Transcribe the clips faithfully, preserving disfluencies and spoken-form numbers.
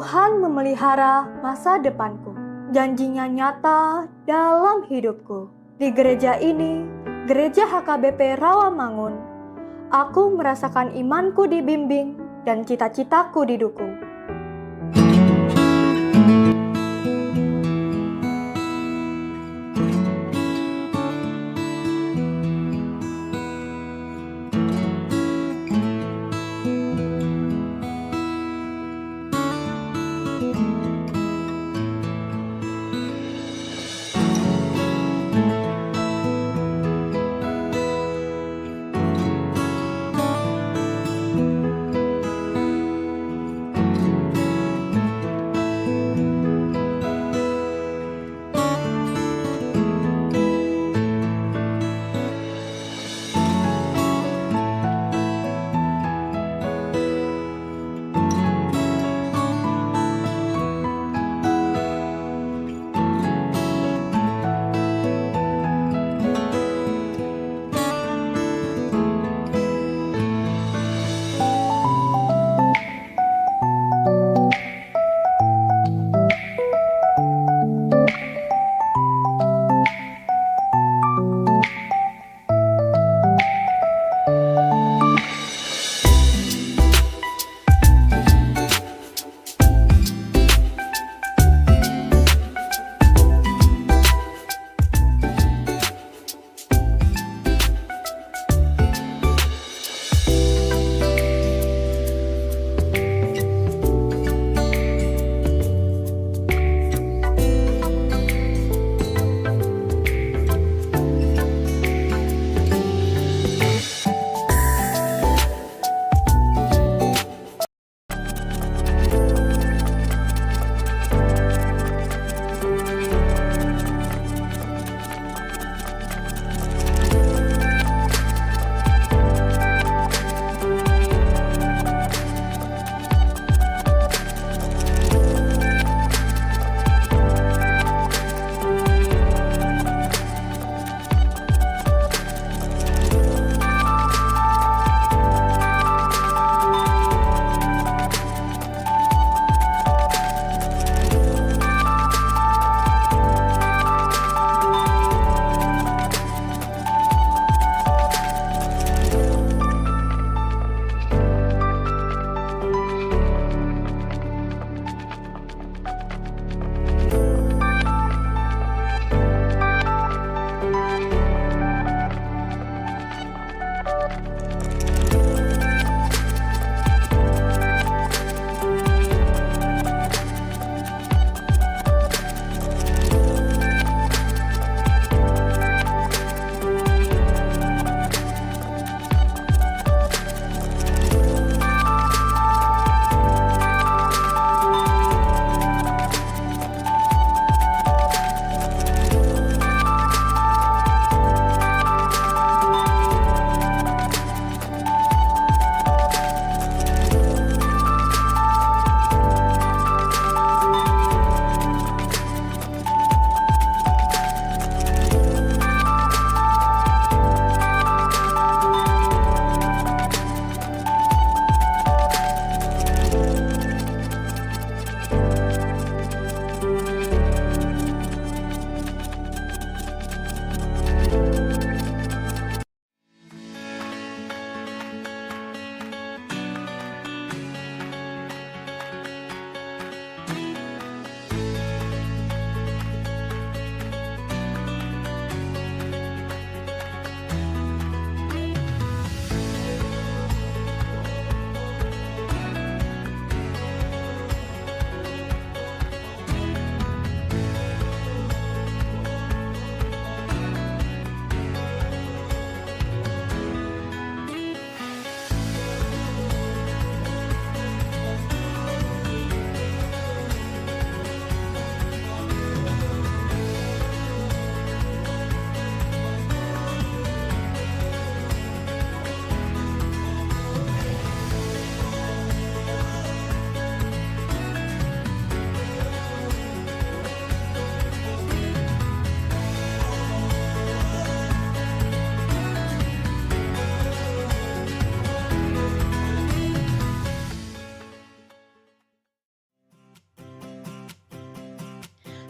Tuhan memelihara masa depanku. Janji-Nya nyata dalam hidupku. Di gereja ini, Gereja H K B P Rawamangun, aku merasakan imanku dibimbing dan cita-citaku didukung.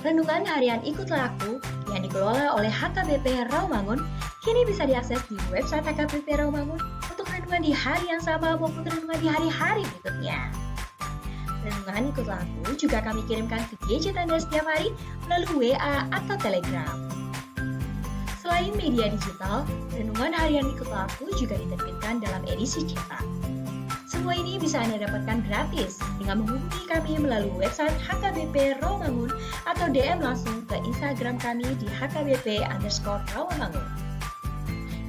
Renungan harian Ikutlah Aku yang dikelola oleh H K B P Rawamangun kini bisa diakses di website H K B P Rawamangun untuk renungan di hari yang sama maupun renungan di hari-hari berikutnya. Renungan Ikutlah Aku juga kami kirimkan ke gadget Anda setiap hari melalui W A atau Telegram. Selain media digital, renungan harian Ikutlah Aku juga diterbitkan dalam edisi cetak. Semua ini bisa Anda dapatkan gratis dengan menghubungi kami melalui website H K B P Rawamangun atau D M langsung ke Instagram kami di H K B P underscore Rawamangun.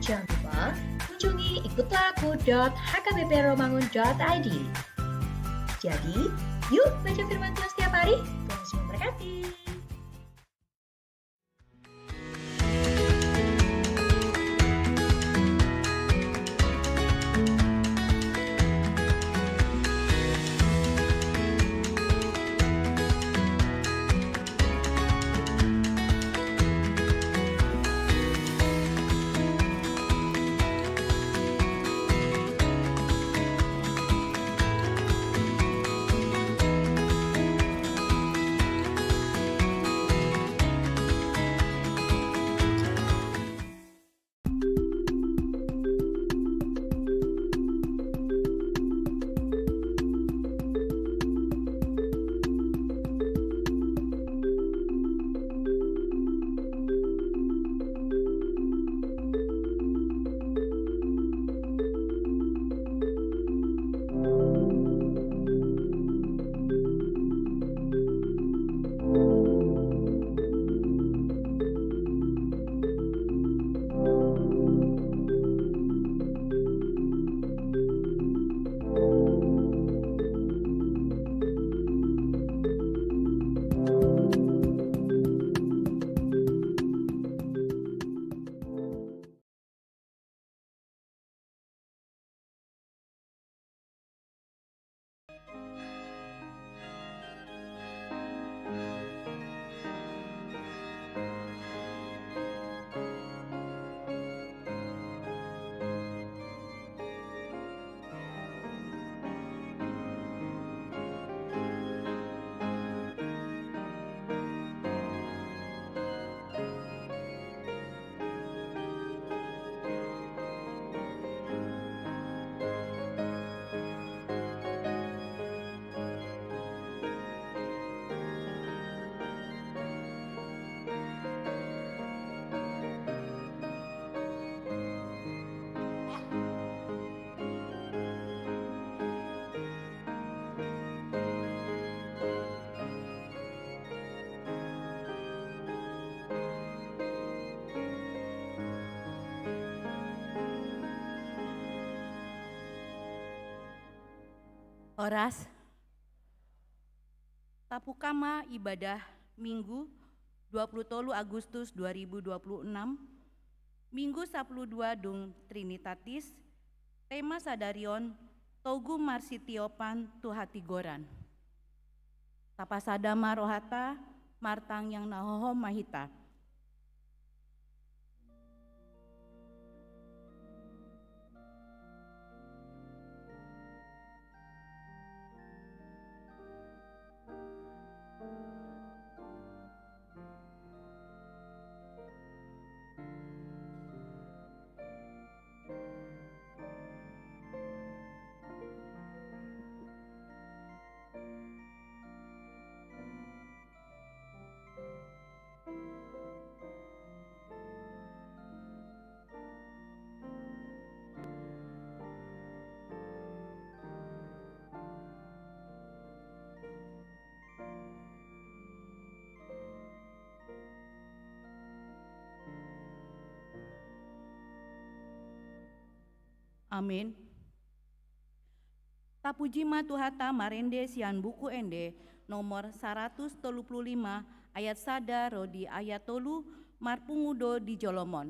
Jangan lupa kunjungi ikutlah aku dot H K B P rawamangun dot I D. Jadi, yuk baca firman Tuhan setiap hari. Tuhan Yesus memberkati. Horas. Tapungka ma ibadah Minggu dua puluh tolu Agustus dua ribu dua puluh enam, Minggu sampulu dua dung Trinitatis, tema sadari on, togu marsitiopan tu hatigoran. Tapasada ma rohanta, martangiang na hohom ma hita. Amin. Tapuji ma Tuhanta marende sian Buku Ende nomor saratus tolu pulu lima ayat sada ro di ayat tolu, marpungu do di jolom on.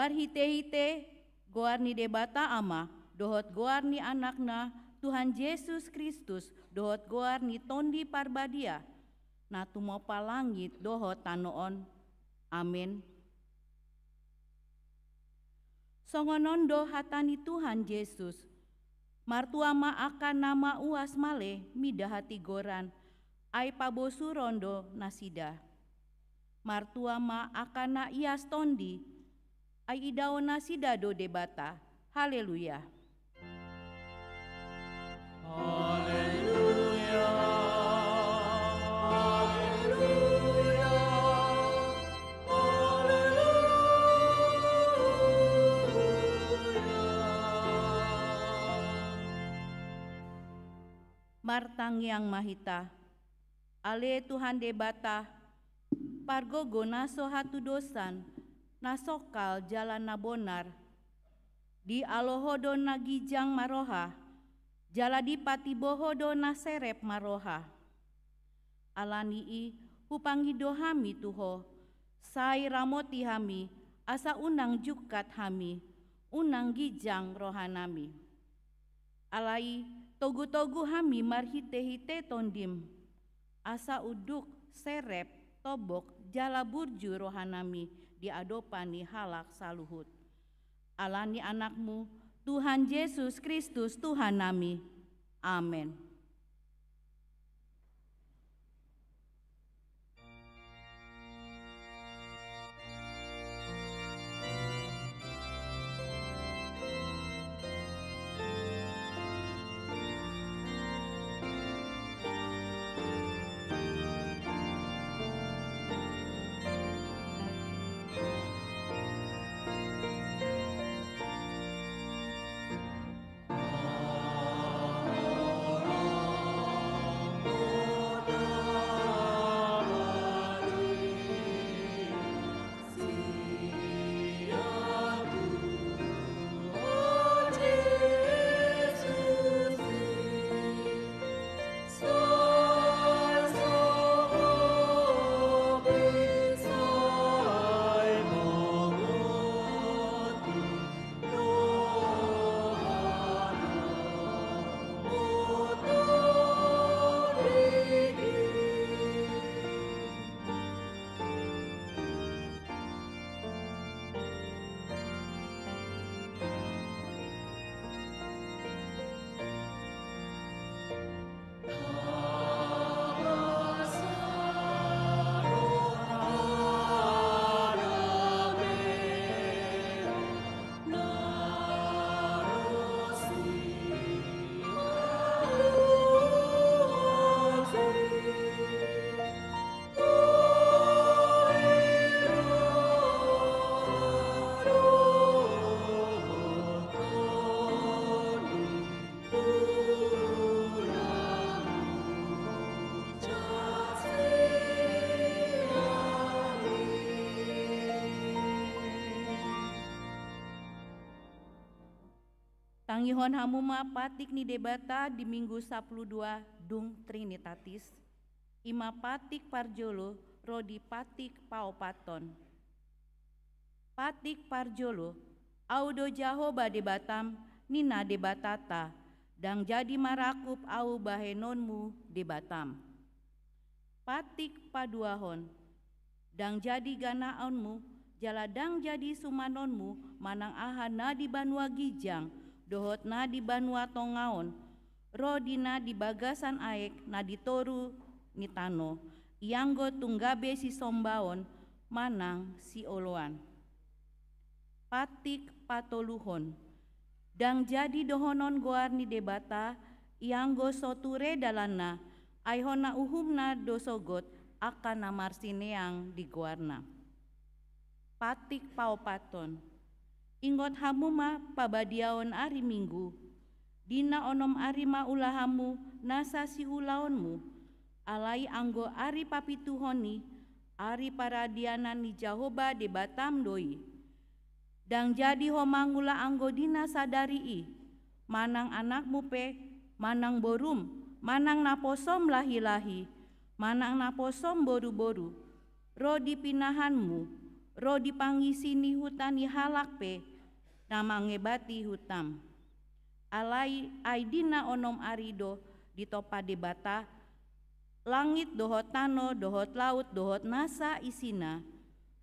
Marhitehite goar ni Debata Ama, dohot goar ni Anakna, Tuhan Jesus Kristus, dohot goar ni Tondi Parbadia, na tumompa langit dohot tano on. Amen. Songon on do hata ni Tuhan Jesus: Martua ma angka na mauas male mida hatigoran, ai pabosuron do nasida. Martua ma angka na ias tondi, ai idaon nasida do Debata. Haleluya. Haleluya, haleluya, haleluya. Martangiang ma hita. Ale Tuhan Debata, pargogo na so hatudosan, na songkal jala na bonar, dialo Ho do na ginjang marroha, jala dipatibo Ho do na serep marroha. Ala ni i hupangido hami tu Ho, sai ramoti hami, asa unang jungkat hami, unang ginjang rohanami. Alai togu-togu hami marhite-hite Tondim, asa unduk, serep, tombok jala burju rohanami di adopan ni halak saluhut. Ala ni Anakmu, Tuhan Jesus Kristus, Tuhannami. Amen. Tangihon hamu ma patik ni Debata di Minggu sampulu dua dung Trinitatis, i ma patik parjolo ro di patik paopathon. Patik parjolo: Ahu do Jahowa Debatam, ninna Debatanta, ndang jadi ma rangkup Ahu bahenonmu Debatam. Patik paduahon: Ndang jadi ganaonmu, jala ndang jadi sumanonmu manang aha na di banua ginjang dohot na di banua tonga on, ro di na di bagasan aek na di toru ni tano, ianggo tung gabe sisombaon manang sioloan. Patik patoluhon. Ndang jadi dohonon goar ni Debata, ianggo so ture dalanna, ai hona uhumna do sogot angka na marsineang di goarna. Patik paopathon. Ingot hamu ma pabadiaon ari Minggu, di na onom ari ma ulahanmu nasa siulaonmu, alai anggo ari papituhon i, ari paradianan ni Jahowa Debatam do i. Ndang jadi ho mangula anggo di na sadari i, manang anakmu pe, manang borum, manang naposom lahilahi, manang naposom boruboru, ro di pinahanmu, ro di pangisi ni huta ni halak pe, na mangebati hutam. Alai ai di na onom ari do ditompa Debata langit dohot tano dohot laut dohot nasa isina,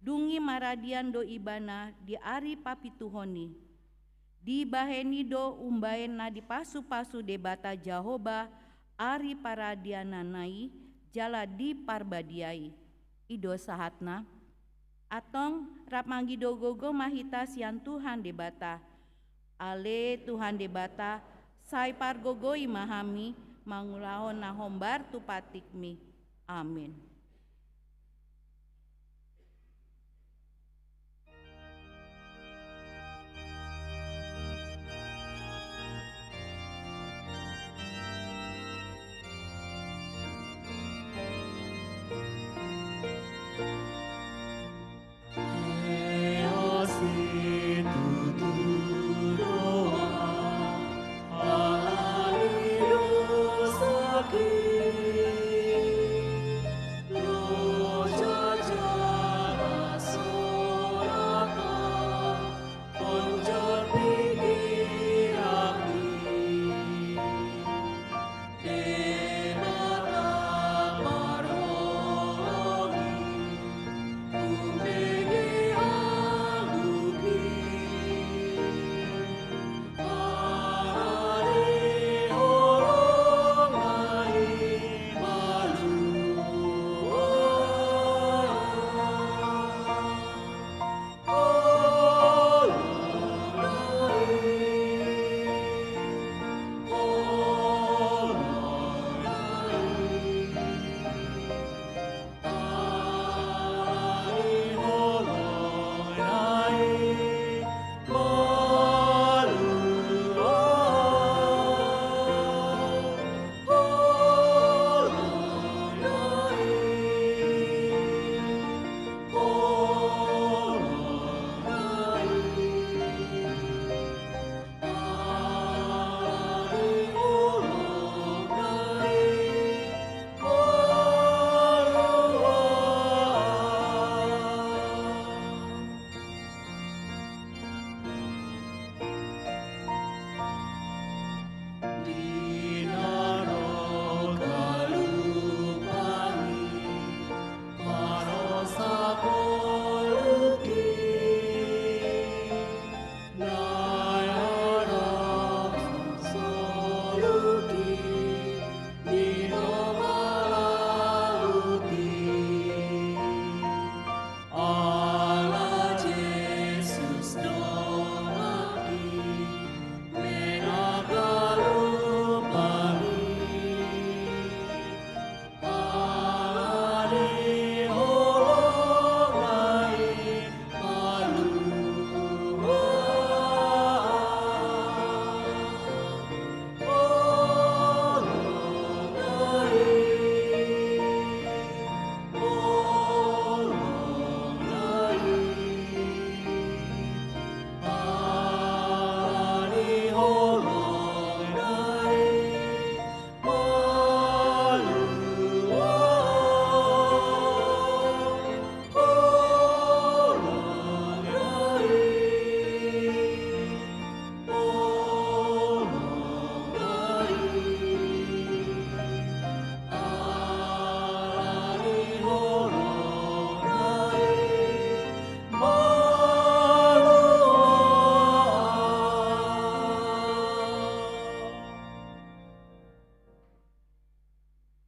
dung i maradian do ibana di ari papituhon i. Dibahen i do umbahen na dipasupasu Debata Jahowa ari paradiananna i jala diparbadia i. I do sahatna. Antong rap mangido gogo ma hita sian Tuhan Debata. Ale Tuhan Debata, sai pargogoi ma hami mangulahon na hombar tu patikmi. Amen.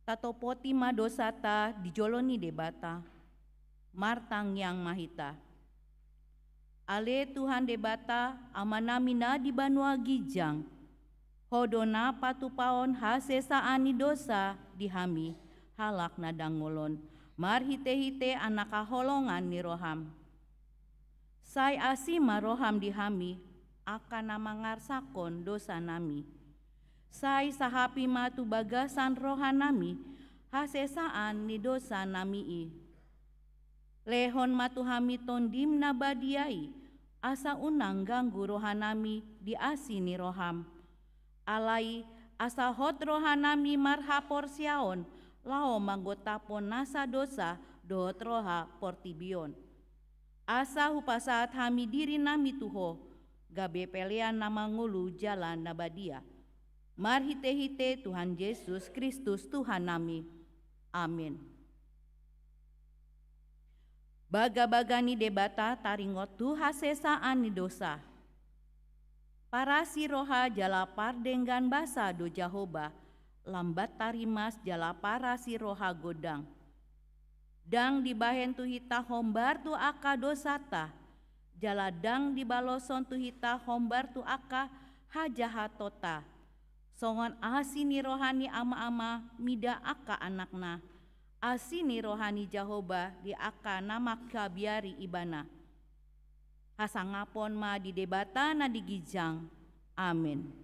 Tatopoti ma dosanta di jolo ni Debata. Martangiang ma hita. Ale Tuhan Debata, Amanami na di banua ginjang, Ho do na patupaon hasesaan ni dosa di hami, halak na dangol on, marhitehite Anak haholongan ni roham. Sai asi ma roham di hami, angka na mangarsahon dosanami. Sai sahapi ma tu bagasan rohanami hasesaan ni dosanami i. Lehon ma tu hami Tondim na badia i, asa unang ganggu rohanami di asi ni roham. Alai asa hot rohanami marhaporseaon laho manggotapon nasa dosa dohot roha portibi on. Asa hupasahat hami dirinami tu Ho, gabe pelean na mangolu jala na badia. Marhitehite Tuhan Jesus Kristus Tuhannami. Amin. Bagabaga ni Debata taringot tu hasesaan ni dosa. Parasi roha jala pardenggan basa do Jahowa, lambat tarimas jala parasi roha gondang. Ndang dibahen tu hita hombar tu angka dosanta, jala ndang dibaloshon tu hita hombar tu angka hajahatonta. Songon asi ni roha ni ama-ama mida angka anakna, asi ni roha ni Jahowa di angka na mangkabiari ibana. Hasangapon ma di Debata na di ginjang. Amin.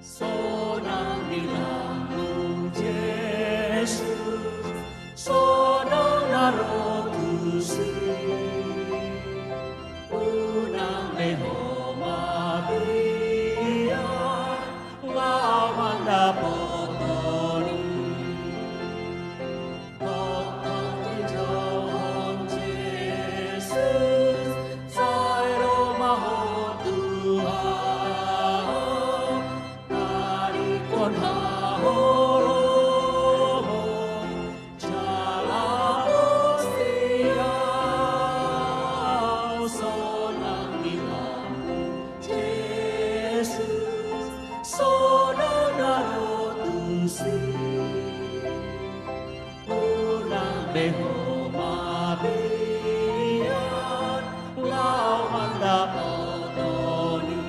Sonang di lambung Jesus, sonang na ro tusi. Unang be ho mabiar, laho mandapot holi. Tongtong tinjouhon Jesus, sai ro ma ho Tuhan, tadingkon haholomon, jala porsea sonang di lambung Jesus, sonang na ro tusi. Unang be ho mabiar, laho mandapot holi.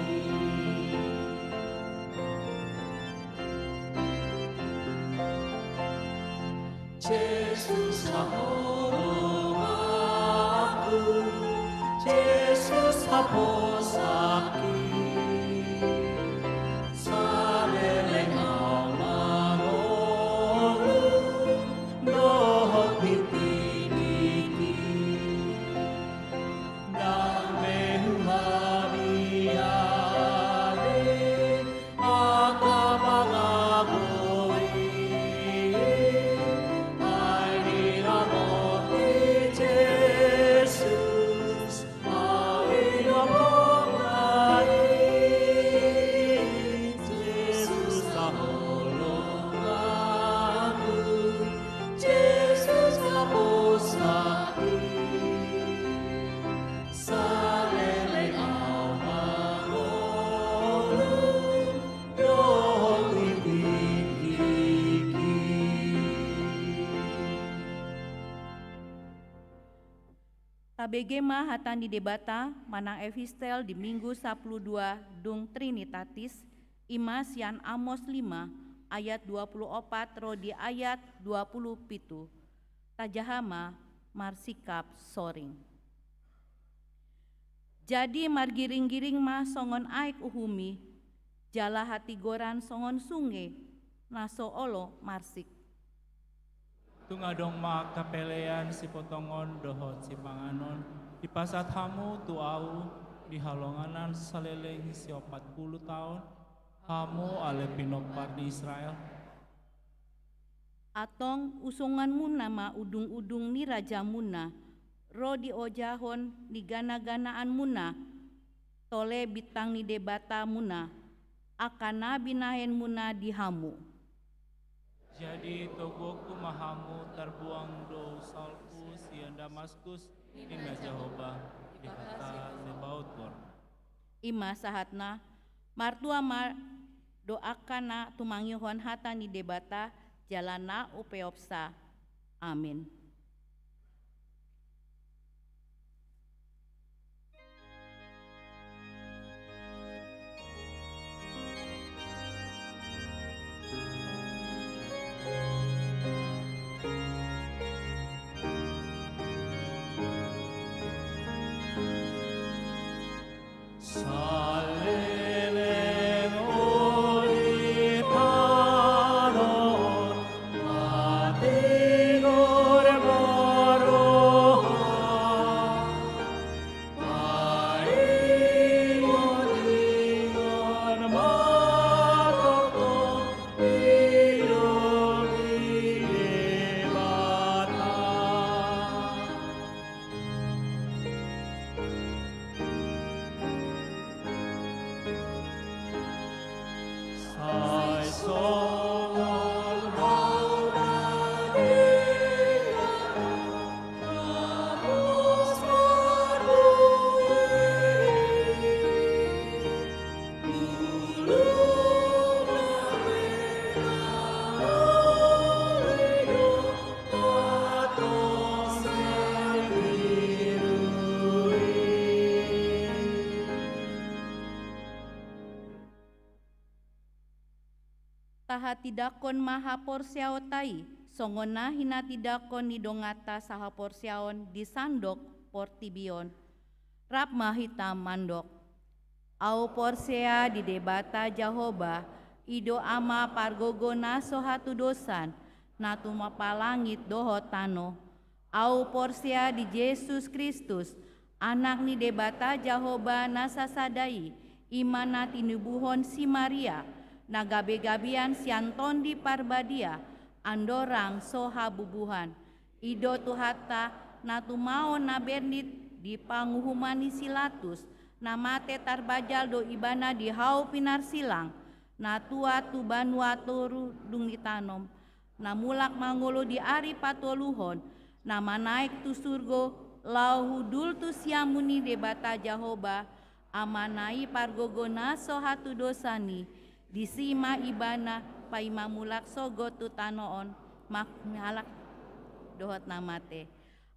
Jesus haholonganku, Jesus haposakku, saleleng au mangolu dohot di tingki. Ndang be huhabiari angka pangago i, ai diramoti Jesus au di lambungna i. Jesus haholonganku, Jesus haposakku, saleleng au mangolu dohot di tingki. Tabege ma hata ni Debata manang epistel di Minggu sampulu dua dung Trinitatis, i ma sian Amos lima ayat dua pulu opat ro di ayat dua pulu pitu. Tajaha ma marsikap soring. Jadi margiring-giring ma songon aek uhum i, jala hatigoran songon sunge na so olo marsik. Tung adong ma angka pelean sipotongon dohot sipanganon dipasahat hamu tu ahu di halongangan saleleng siopat pulu taon, hamu ale pinompar ni Israel? Antong usunganmuna ma udung-udung ni rajamuna ro di ojahon ni gana-ganaanmuna, Tole bintang ni Debata muna, angka na binahen muna di hamu. Jadi toguonku ma hamu, tarbuang do salpu sian Damaskus, ninna Jahowa, di hata Zebaot goarna. I ma sahatna, martua ma do angka na tumangihon hata ni Debata, jala na upeopsa. Amin. Saleleng oli tano on, matigor ma roha, paingotingon ma tongtong, idopi Debata. Sai songon hau na denggan, na marbue, bulung na merah, na lolo i do, Tahatindangkon ma haporseaonta i, songon na hinatindangkon ni donganta sahaporseaon di sandok portibi on. Rap ma hita mandok. Ahu porsea di Debata Jahowa, i do Ama pargogo na so hatudosan, na tumompa langit dohot tano. Ahu porsea di Jesus Kristus, Anak ni Debata Jahowa na sasada i, i ma na tinubuhon si Maria, na gabegabean sian Tondi Parbadia, andorang so habubuhan. I do Tuhanta, na tumaon na bernit di panguhuman ni si Latus, na mate tarbajal do Ibana di hau pinarsilang, na tuat tu banua toru dung ditanom, na mulak mangolu di ari patoluhon, na manaek tu surgo, laho hundul tu siamun ni Debata Jahowa, Amana i pargogo na so hatudosan i, disi ma Ibana paima mulak sogot tu tano on, mangihut halak dohot na mate.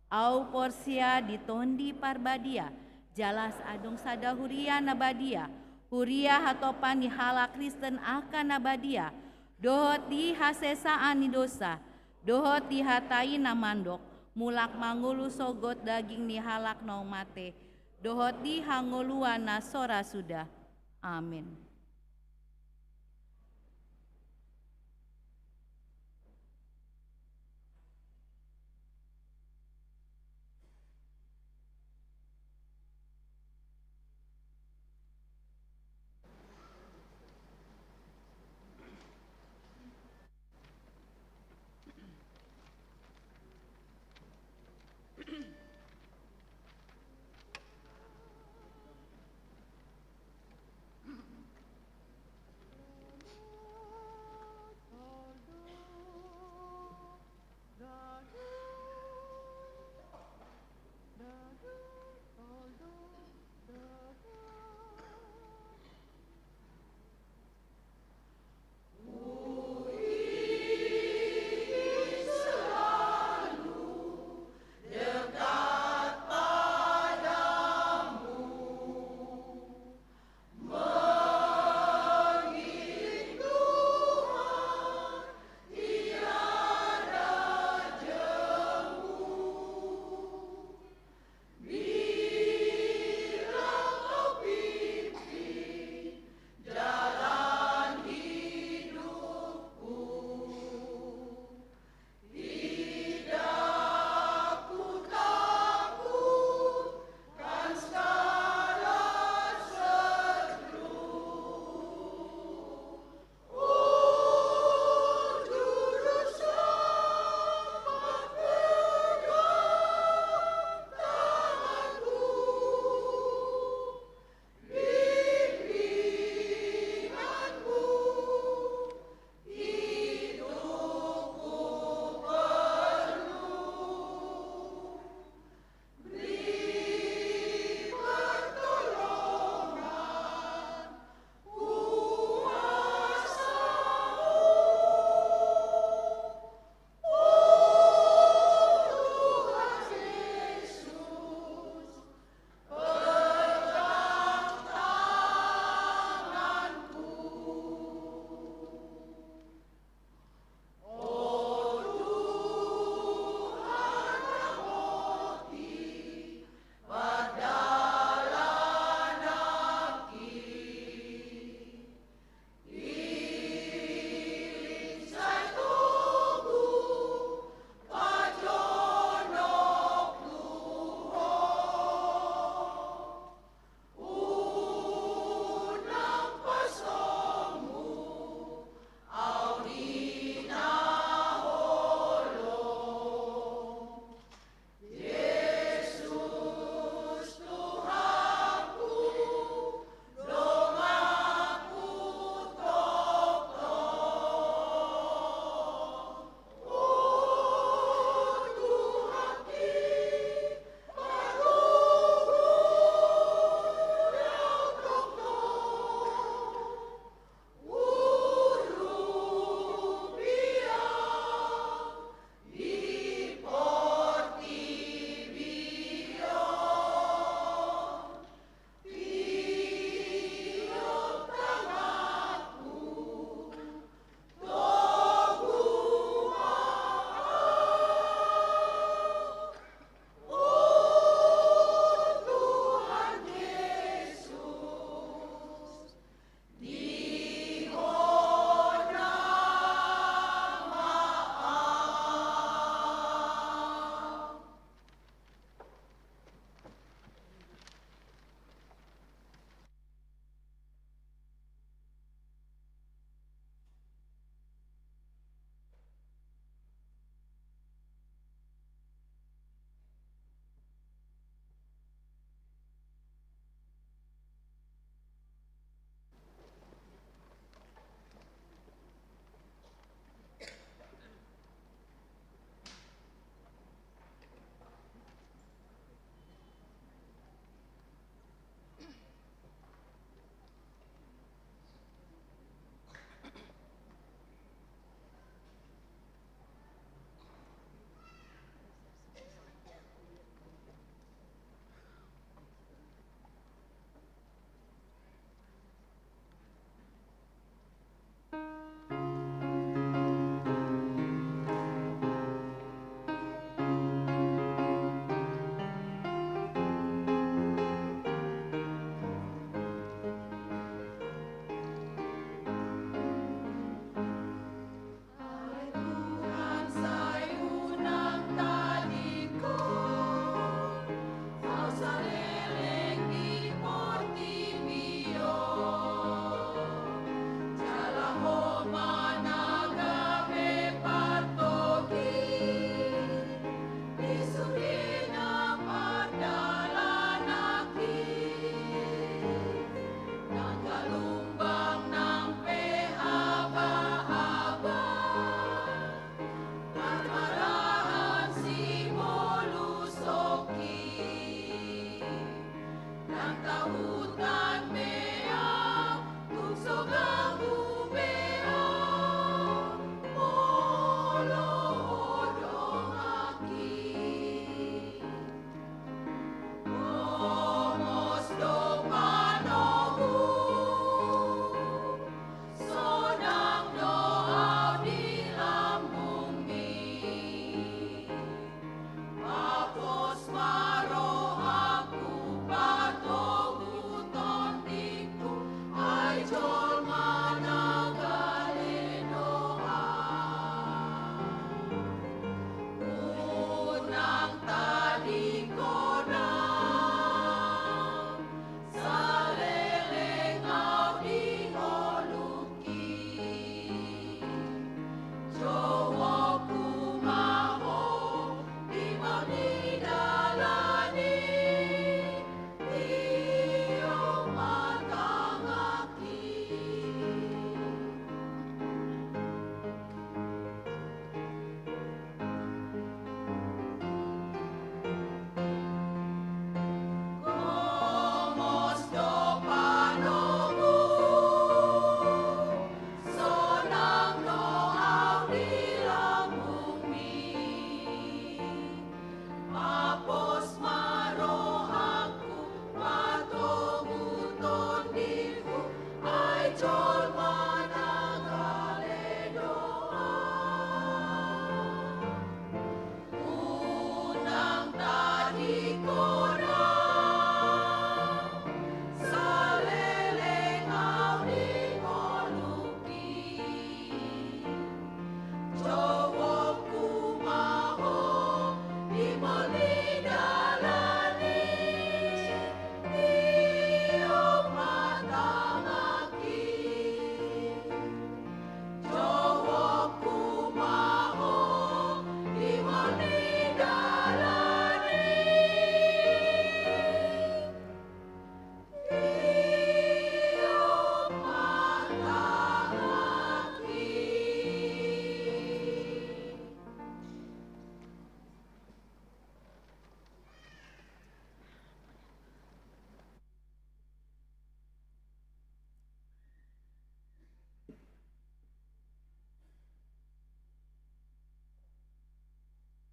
Ahu porsea di Tondi Parbadia, jala adong sada huria na badia, huria hatompa ni halak Kristen angka na badia, dohot di hasesaan ni dosa, dohot di hata i na mandok, mulak mangolu sogot daging ni halak naung mate, dohot di hangoluan na so ra suda. Amin.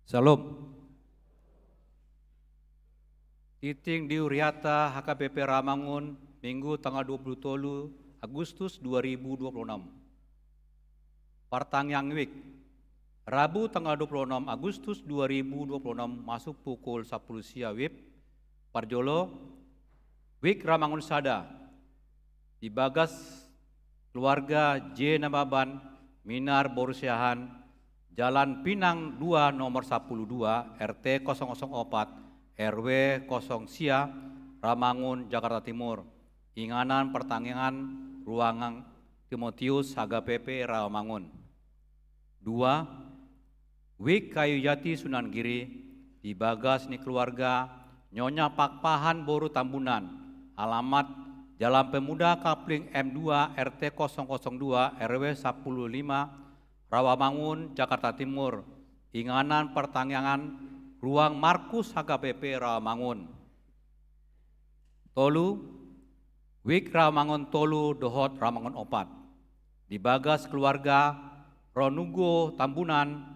Syalom. Tingting di hurianta H K B P Rawamangun, Minggu tanggal dua puluh tolu Agustus dua ribu dua puluh enam. Partangiang WIB. Rabu tanggal dua puluh enam Agustus dua ribu dua puluh enam masuk pukul sapuluh sia WIB. Parjolo, WIB Rawamangun sada. Di bagas keluarga J Nababan, Minar boru Siahaan, Jalan Pinang dua nomor sapuluh dua, R T kosong kosong opat, R W kosong sia, Rawamangun, Jakarta Timur. Inganan partangiangan ruangan Timotius H K B P Rawamangun. Dua, WIB Kayu Jati Sunan Giri, di bagas ni keluarga Nyonya Pakpahan boru Tambunan, alamat Jalan Pemuda Kapling M dua, R T kosong kosong dua, R W sapuluh lima, Rawamangun, Jakarta Timur. Inganan partangiangan ruang Markus H K B P Rawamangun. Tolu, WIB Rawamangun tolu dohot Rawamangun opat. Di bagas keluarga Ronugo Tambunan,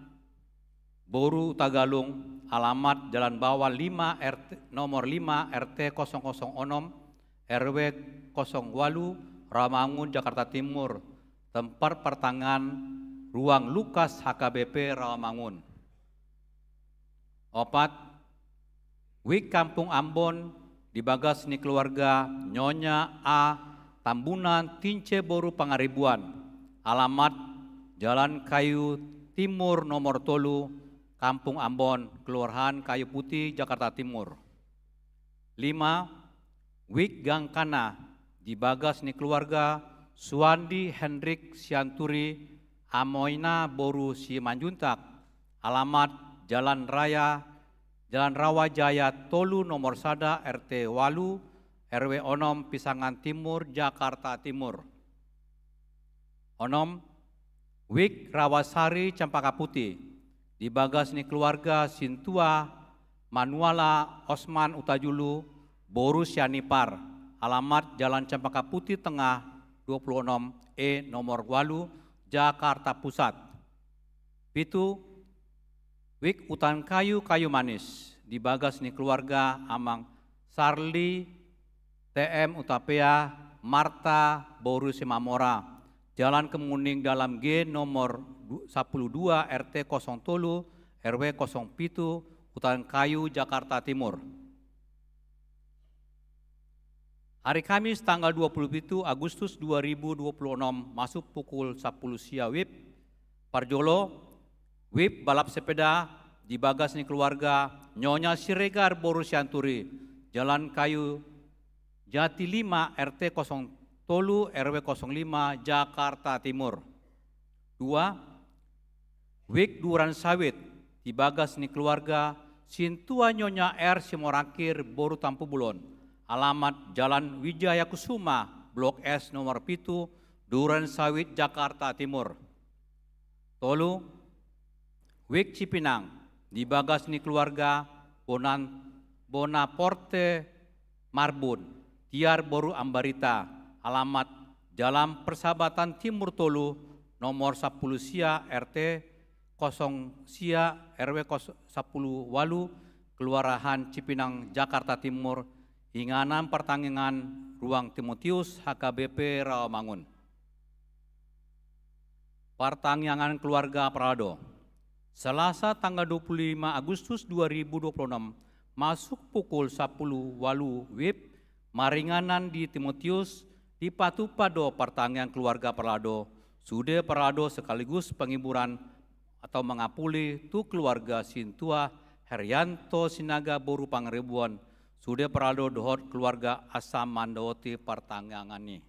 boru Tagalung, alamat Jalan Bawal lima R T, nomor lima R T kosong kosong onom, R W kosong walu, Rawamangun, Jakarta Timur. Tempat partangiangan ruang Lukas H K B P Rawamangun. Opat, WIB Kampung Ambon, di bagas ni keluarga Nyonya A Tambunan Tince boru Pangaribuan, alamat Jalan Kayu Timur nomor tolu, Kampung Ambon, Kelurahan Kayu Putih, Jakarta Timur. Lima, WIB Gangkana, di bagas ni keluarga Suandi Hendrik Sianturi, Amoina boru Simanjuntak, alamat Jalan Raya, Jalan Rawa Jaya tolu nomor sada R T walu, R W onom, Pisangan Timur, Jakarta Timur. Onom, WIB Rawasari Cempaka Putih, di bagas ni keluarga Sintua Manuala Osman Utajulu, boru Sianipar, alamat Jalan Cempaka Putih Tengah dua puluh enam E nomor walu, Jakarta Pusat. Pitu, WIB Utan Kayu, Kayu Manis, di bagas ni keluarga Amang Sarli T M Utapea, Marta boru Simamora, Jalan Kemuning Dalam G nomor du-, sapuluh dua R T kosong tolu R W kosong pitu, Utan Kayu, Jakarta Timur. Hari Kamis tanggal dua puluh pitu Agustus dua ribu dua puluh enam masuk pukul sapuluh sia WIB. Parjolo, WIB balap sepeda di bagas ni keluarga Nyonya Siregar boru Sianturi, Jalan Kayu Jati lima R T kosong tolu R W kosong lima, Jakarta Timur. Dua, WIB Duran Sawit, di bagas ni keluarga Sintua Nyonya R Simorangkir boru Tampubolon, alamat Jalan Wijaya Kusuma, Blok S nomor pitu, Duran Sawit, Jakarta Timur. Tolu, WIB Cipinang, di bagas ni keluarga Bonan-, Bonaporte Marbun, Tiar boru Ambarita, alamat Jalan Persahabatan Timur tolu, nomor sapuluh sia, R T kosong sia, R W kos-, sapuluh walu, Kelurahan Cipinang, Jakarta Timur, inganan partangiangan ruang Timotius H K B P Rawamangun. Partangiangan keluarga Prado. Selasa tanggal dua puluh lima Agustus dua ribu dua puluh enam, masuk pukul sapuluh walu WIB, maringanan di Timotius, dipatupa do partangiangan keluarga Prado, sude Prado sekaligus penghiburan atau mangapuli tu keluarga Sintua Herianto Sinaga boru Pangaribuan, sude Prado dohot keluarga asa mandaoti partangiangan i.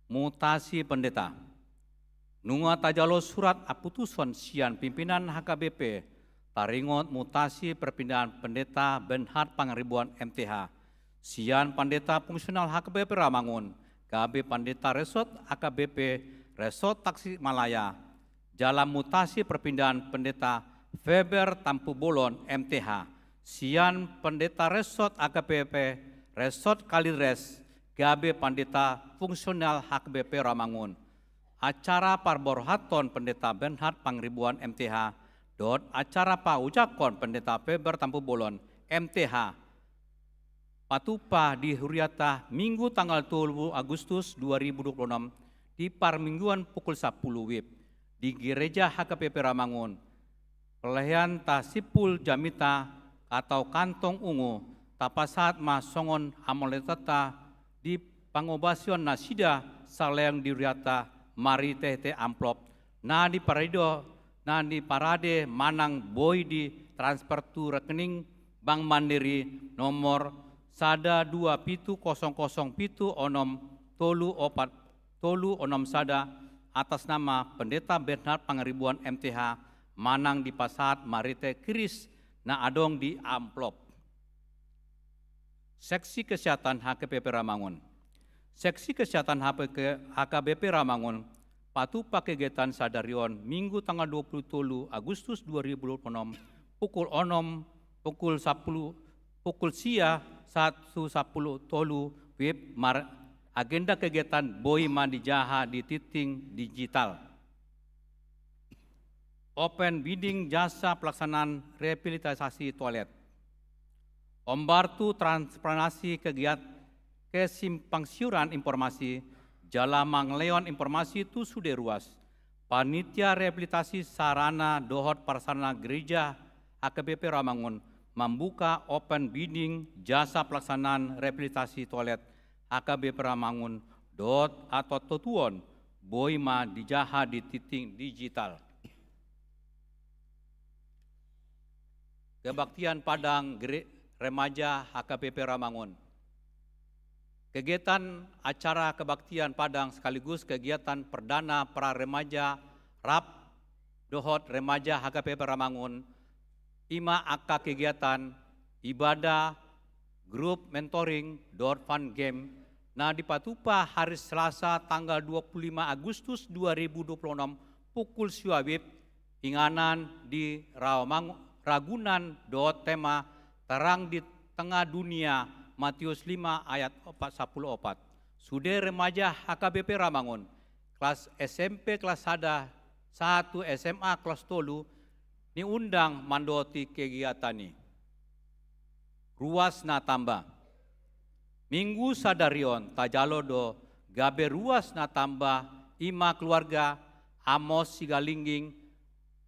Mutasi pendeta. Nunga tajalo surat haputuson sian pimpinan H K B P, taringot mutasi perpindahan pendeta Bernhard Pangaribuan M T H, sian pendeta fungsional H K B P Rawamangun, gabe pendeta resort H K B P Resort Tasikmalaya, jala mutasi perpindahan pendeta Faber Tampubolon M T H, sian pendeta resort H K B P Resort Kalideres, gabe pendeta fungsional H K B P Rawamangun. Acara parborhaton pendeta Bernhard Pangaribuan M T H, dohot acara paujangkon Pendeta Faber Tampubolon, M T H, patupa di huriata Minggu tanggal tolu Agustus dua ribu dua puluh enam di parmingguan pukul sapuluh wib di Gereja H K B P Rawamangun. Pelahian ta simpul jamita atau kantong ungu tapasahat ma songon amoletanta di pangobasion nasida saleleng di huriata marhitehite amplop na diparido na diparade manang boi di transfer tu rekening Bank Mandiri nomor sada dua pitu kosong kosong pitu onom tolu opat tolu onom sada atas nama Pendeta Bernhard Pangaribuan M T H manang dipasahat marhite kiris na adong di amplop. Seksi Kesehatan H K B P Rawamangun. Seksi Kesehatan H K B P Rawamangun patupa kegiatan sadari on Minggu tanggal dua puluh tolu Agustus dua ribu dua puluh enam pukul onom pukul sapuluh pukul sia sahat tu sapuluh tolu wib mar agenda kegiatan boi ma dijaha di tingting digital. Open bidding jasa pelaksanaan rehabilitasi toilet. Ombar tu transparansi kegiat kesimpangsiuran informasi jala mangalehon informasi tu sude ruas. Panitia rehabilitasi sarana dohot prasarana gereja H K B P Rawamangun mambuka open bidding jasa pelaksanaan rehabilitasi toilet H K B P Rawamangun dohot atot totuon boi ma dijaha di tingting digital. Kebaktian Padang Gere-, Remaja H K B P Rawamangun. Kegiatan acara kebaktian Padang sekaligus kegiatan perdana para remaja rap dohot remaja H K B P Rawamangun, ima angka kegiatan ibadah, grup mentoring, dohot fun game, na dipatupa hari Selasa tanggal dua puluh lima Agustus dua ribu dua puluh enam pukul sia wib, inganan di Rawamangun, Ragunan dohot tema terang di tengah dunia, Matius lima ayat opat sapuluh opat. Sude remaja H K B P Rawamangun, kelas S M P kelas sada sahat tu S M A kelas tolu, niundang mandoti kegiatan i. Ruas na tamba. Minggu sadari on tajalo do gabe ruas na tamba, ima keluarga Amos Sigalingging,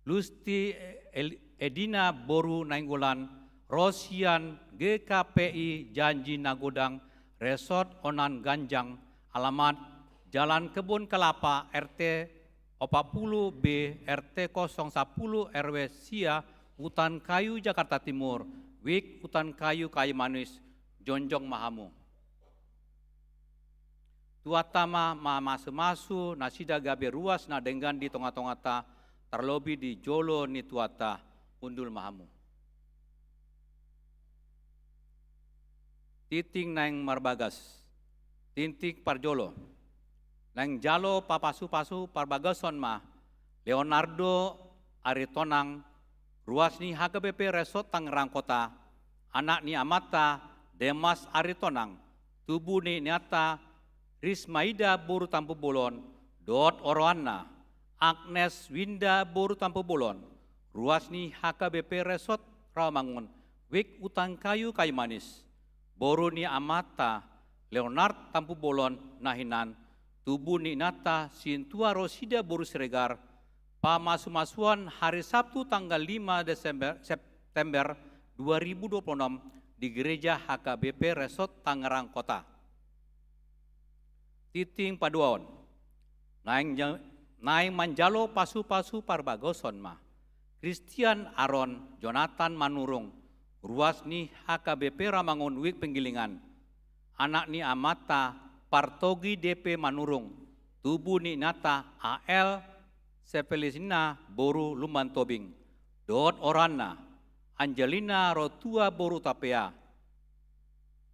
Lusti El-, Edina boru Nainggolan, ro sian G K P I Janji na Godang, Resort Onan Ganjang, alamat Jalan Kebun Kelapa, R T opat puluh B, R T kosong sapuluh, R W sia, Utan Kayu, Jakarta Timur, WIK Utan Kayu, Kayu Manis, jongjong ma hamu. Tuhanta ma mamasumasu nasida gabe ruas na denggan di tongatonganta, tarlobi di jolo ni Tuhanta. Hundul ma hamu. Tingting naeng marbagas. Tingting parjolo. Naeng jalo papasupasu parbagason ma Leonardo Aritonang, ruas ni H K B P Resort Tangerang Kota, anak ni amanta Demas Aritonang, tubu ni inanta Rismaida boru Tampubolon, dohot oroanna, Agnes Winda boru Tampubolon, ruas ni H K B P Resort Rawamangun, WIK Utan Kayu, Kayu Manis, boru ni amanta Leonard Tampubolon na hinan, tubu ni inanta Sintua Rosida boru Siregar, pamasumasuon hari Sabtu tanggal lima Desember, September dua ribu dua puluh enam di Gereja H K B P Resort Tangerang Kota. Tingting paduaon. Naeng ja-, naeng manjalo pasupasu parbagason ma Christian Aron Jonathan Manurung, ruas ni H K B P Rawamangun, WIK Penggilingan, anak ni amanta Partogi D P Manurung, tubu ni inanta A L Sepelisina boru Lumban Tobing, dohot oroanna Angelina Rotua boru Hutapea,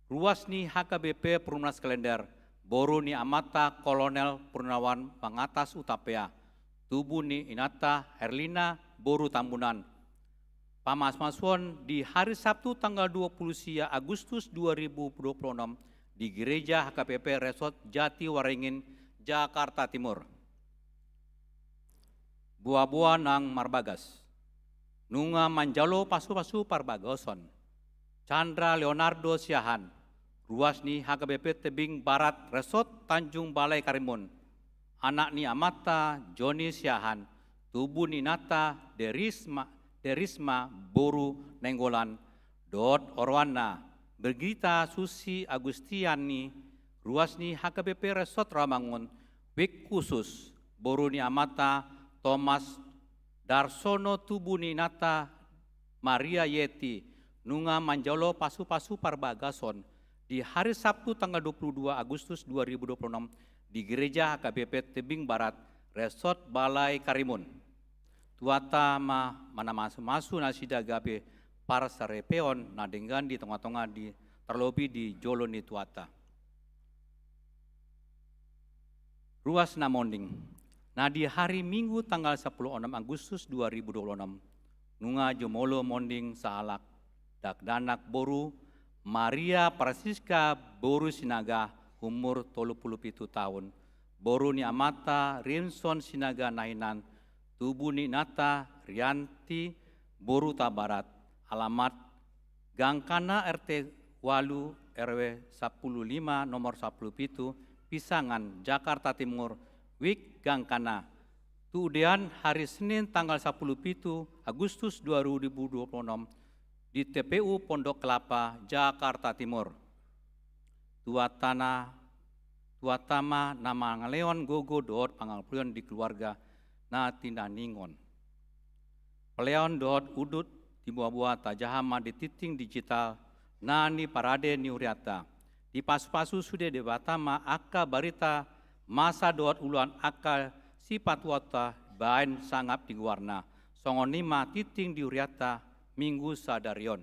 ruas ni H K B P Perumnas Klender, boru ni amanta Kolonel Purnawan Mangatas Hutapea, tubu ni inanta Herlina boru Tambunan. Pamasumasuon di hari Sabtu tanggal dua puluh sia Agustus dua ribu dua puluh enam di Gereja H K B P Resort Jatiwaringin, Jakarta Timur. Boaboa naeng marbagas. nunga manjalo pasupasu parbagason. Chandra Leonardo Siahaan, ruas ni H K B P Tebing Barat Resort Tanjung Balai Karimun. Anak ni amanta Joni Siahaan, tubu ni inanta Derisma, Derisma boru Nainggolan, dohot oroanna Birgitta Susi Agustiani, ruas ni H K B P Resort Rawamangun. Wijk khusus, boru ni amanta Thomas Darsono, tubu ni inanta Maria Yeti, nunga manjalo pasupasu parbagason di hari Sabtu tanggal dua puluh dua Agustus dua ribu dua puluh enam di Gereja H K B P Tebing Barat Resort Balai Karimun. Tuhanta ma manamasumasu nasida gabe parsaripeon na denggan di tongatonga di, tarlobi di jolo ni Tuhanta. Ruas na monding. Na di hari Minggu tanggal sampulu onom Agustus dua ribu dua puluh onom, nunga jumolo monding sahalak dakdanak boru, Maria Francisca boru Sinaga, umur tolu pulu pitu taon, boru ni amanta Rimson Sinaga Nainggolan, tubu ni inanta Rianti boru Hutabarat, alamat Gangkana, R T ualu, R W sampulu lima, nomor sampulu pitu, Pisangan, Jakarta Timur, Wijk Gangkana. Tudean hari Senin tanggal sampulu pitu Agustus dua ribu dua puluh onom di T P U Pondok Kelapa, Jakarta Timur. Tuhanta na, Tuhanta ma na mangalehon gogo dohot pangalualuhon di keluarga na tinaningon. Peleon dohot udut di boaboa tajaha ma di tingting digital na niparade ni hurianta. Dipasupasu sude Debata ma angka barita masa dohot ulaon angka sipatupaonta baen sangap di goarna. Songon i ma tingting di hurianta Minggu sadari on.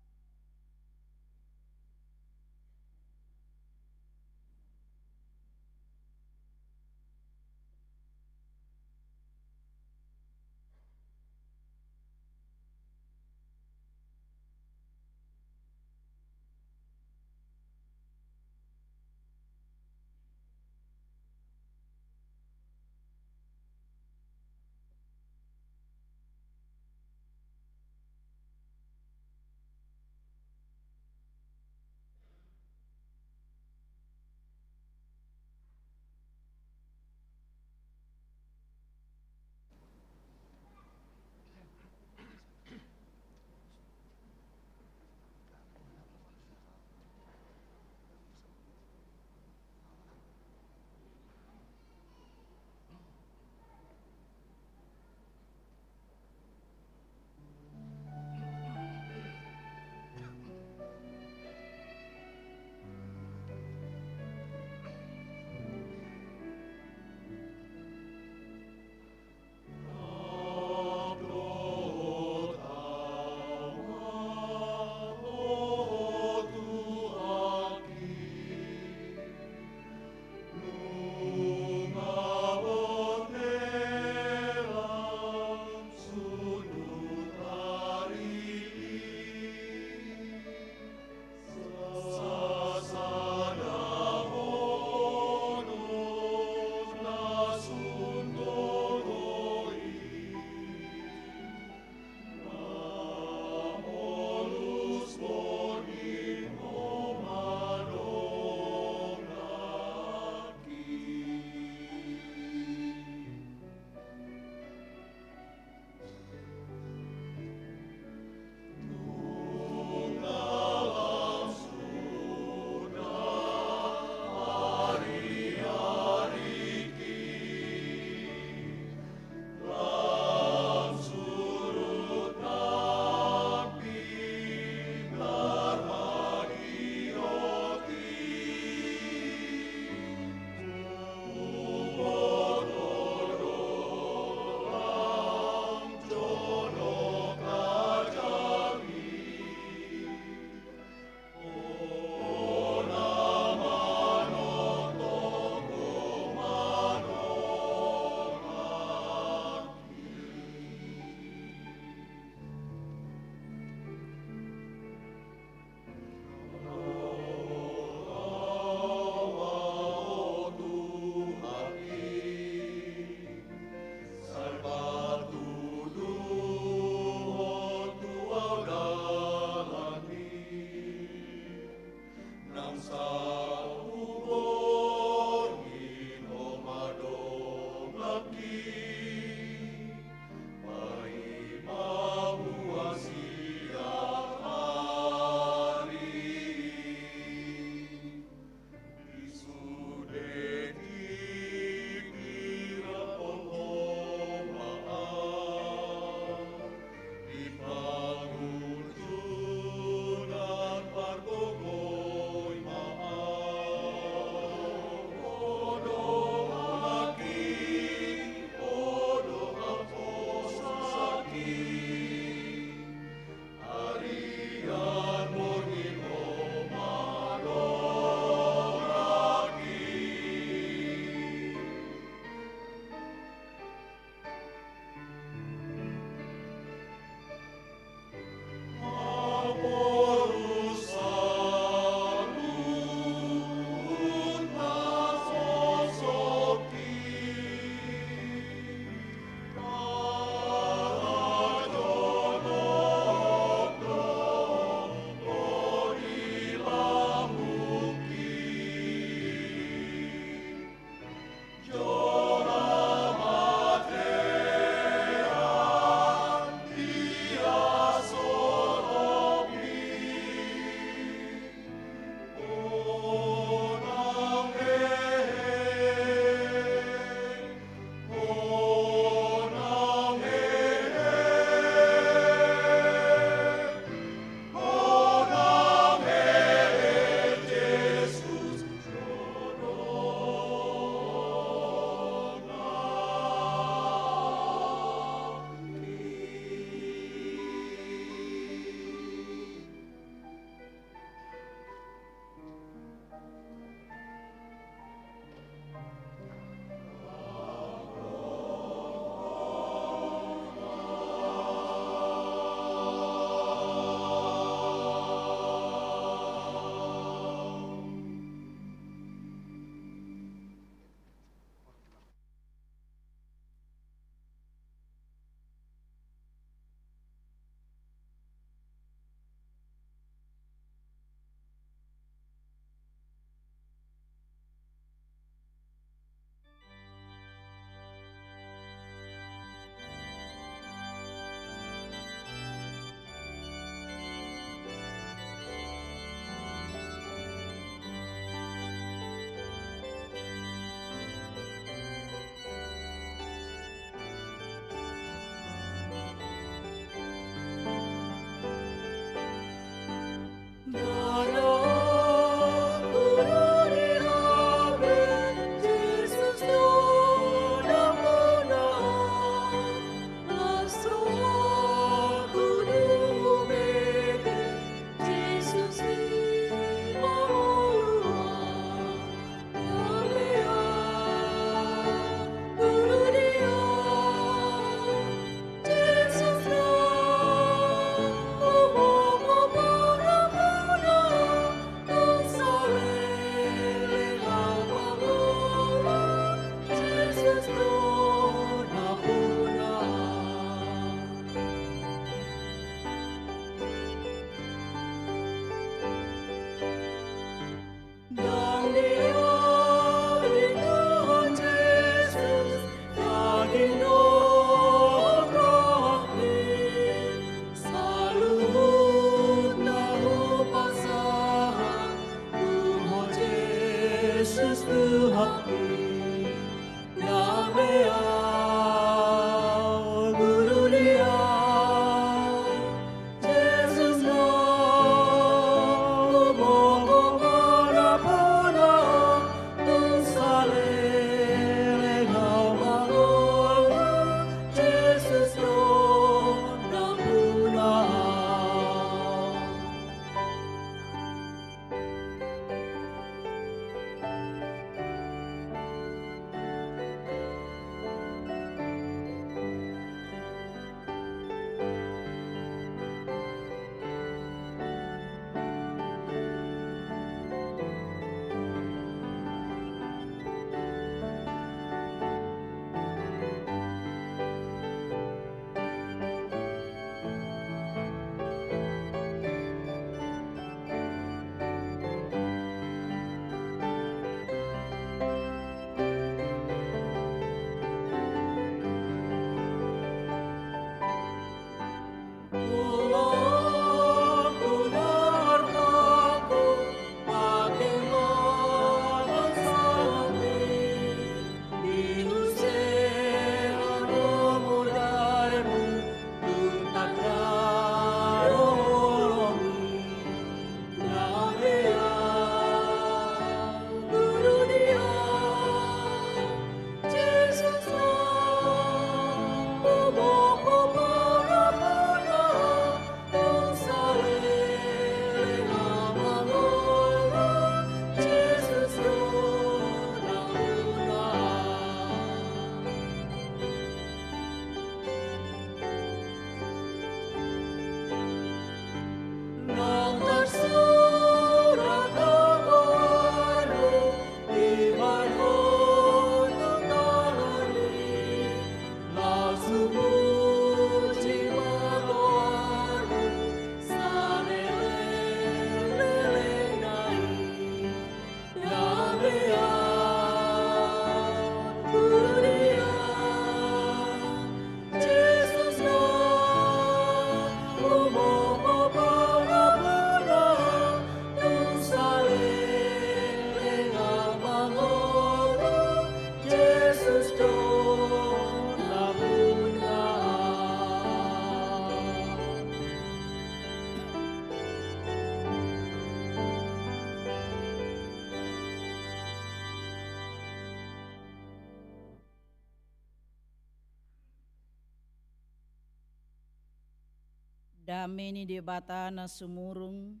Dame ni Debata na sumurung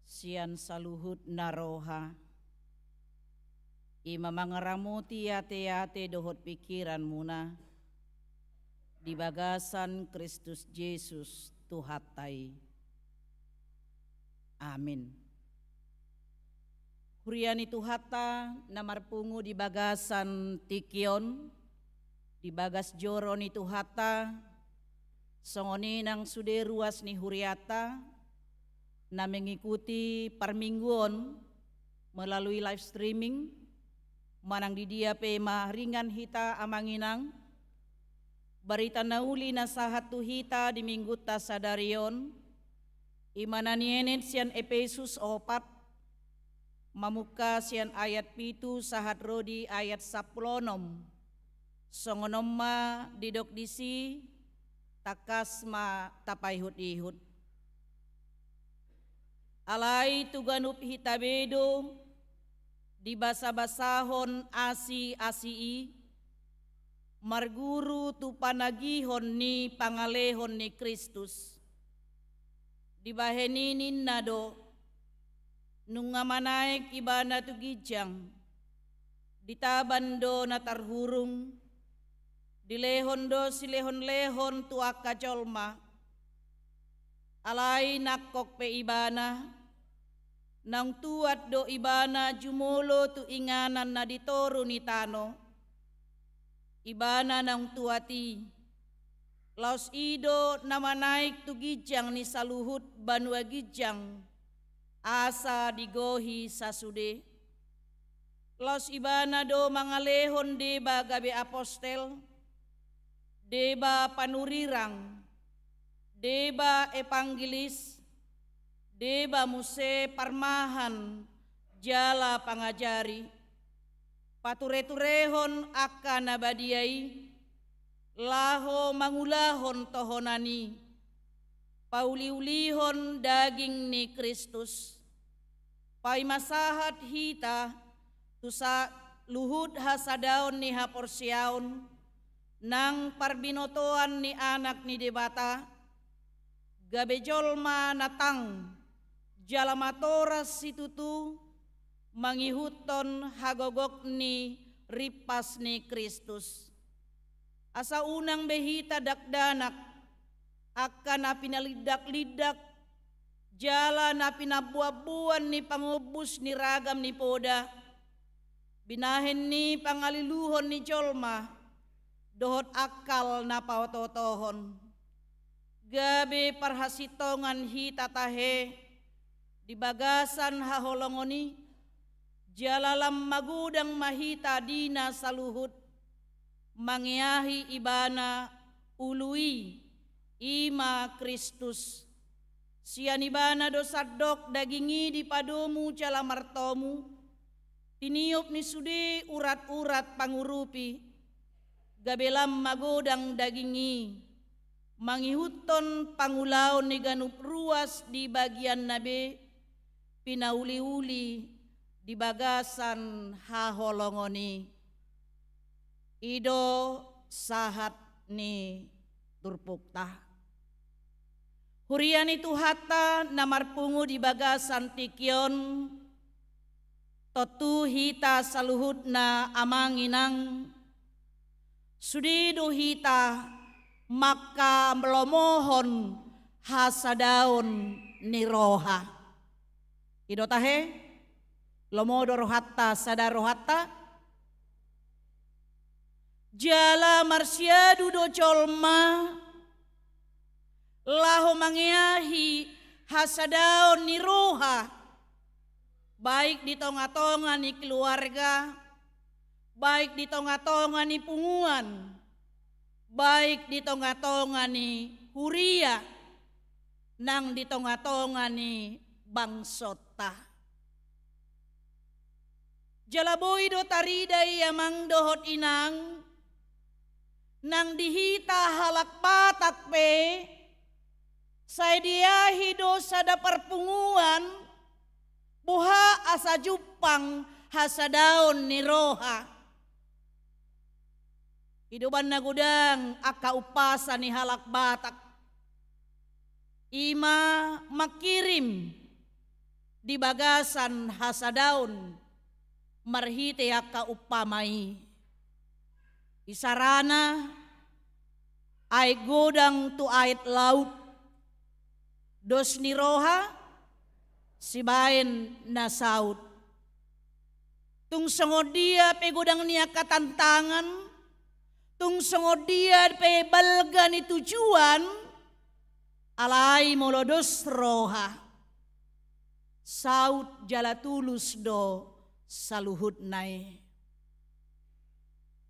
sian saluhut na roha, i ma mangaramoti ateate dohot pingkiranmuna di bagasan Kristus Jesus Tuhanta i. Amin. Huria ni Tuhanta na marpungu di bagasan tingki on, di bagas joro ni Tuhanta, songon i nang sude ruas ni hurianta na mengikuti parmingguon melalui live streaming, manang di dia pe ma ringan hita amang inang, barita na uli na sahat tu hita di minggunta sadari on, i ma na nienet sian Epesus opat, mamungka sian ayat pitu sahat ro di ayat sampulu onom. Songon on ma didok disi, tangkas ma tapaihut-ihut. Alai tu ganup hita be do dibasabasahon asi-asi i, marguru tu panagihon ni pangalehon ni Kristus. Dibahen i ninna do, nunga manaek Ibana tu ginjang, ditaban do na tarhurung, dilehon do silehon-lehon tu angka jolma. Alai nangkok pe Ibana, naung tuat do Ibana jumolo tu inganan na di toru ni tano. Ibana naung tuat i, laos i do na manaek tu ginjang ni saluhut banua ginjang, asa digohi sasude. Laos Ibana do mangalehon deba gabe apostel, deba panurirang, deba evangelis, deba muse parmahan jala pangajari, pature-turehon angka na badia i, laho mangulahon tohonan i, pauli-ulihon daging ni Kristus, paima sahat hita tu saluhut hasadaon ni haporseaon nang parbinotoan ni Anak ni Debata, gabe jolma na tang jala matoras situtu, mangihuthon hagogok ni rimpas ni Kristus. Asa unang be hita dakdanak, angka na pinalindak-lindak, jala na pinamboan-boan ni pangombus ni ragam ni poda, binahen ni pangaliluhon ni jolma, dohot akal na paoto-otohon. Gabe parhasintongan hita tahe di bagasan haholongon i, jala lam magodang ma hita di na saluhut, mangeahi Ibana ulu i, i ma Kristus. Sian Ibana do sandok daging i dipadomu jala martomu, tiniop ni sude urat-urat pangurupi, gabe lam magodang daging i, mangihuthon pangulaon ni ganup ruas di bagianna be, pinauli-uli di bagasan haholongon i. I do sahat ni turpukta. Huria ni Tuhanta na marpungu di bagasan tingki on, tontu hita saluhutna amang inang, sude do hita mangkalomohon hasadaon ni roha. I do tahe, lomo do rohanta, sada rohanta. Jala marsiadu do jolma laho mangeahi hasadaon ni roha, baik di tonga-tonga ni keluarga, baik di tonga-tonga ni punguan, baik di tonga-tonga ni huria, nang di tonga-tonga ni bangsonta. Jala boi do tarida i amang dohot inang, nang di hita halak Batak pe, sai diahi do sada parpunguan, boha asa jumpang hasadaon ni roha. I do umbahen na godang angka umpasa ni halak Batak. I ma mangkirim di bagasan hasadaon marhite angka umpama i. Isarana, aek godang tu aek laut, dos ni roha, sibaen na saut. Tung songon dia pe godang ni angka tantangan, tung songon dia pe balga ni tujuan, alai molo dos roha, saut jala tulus do saluhutna i.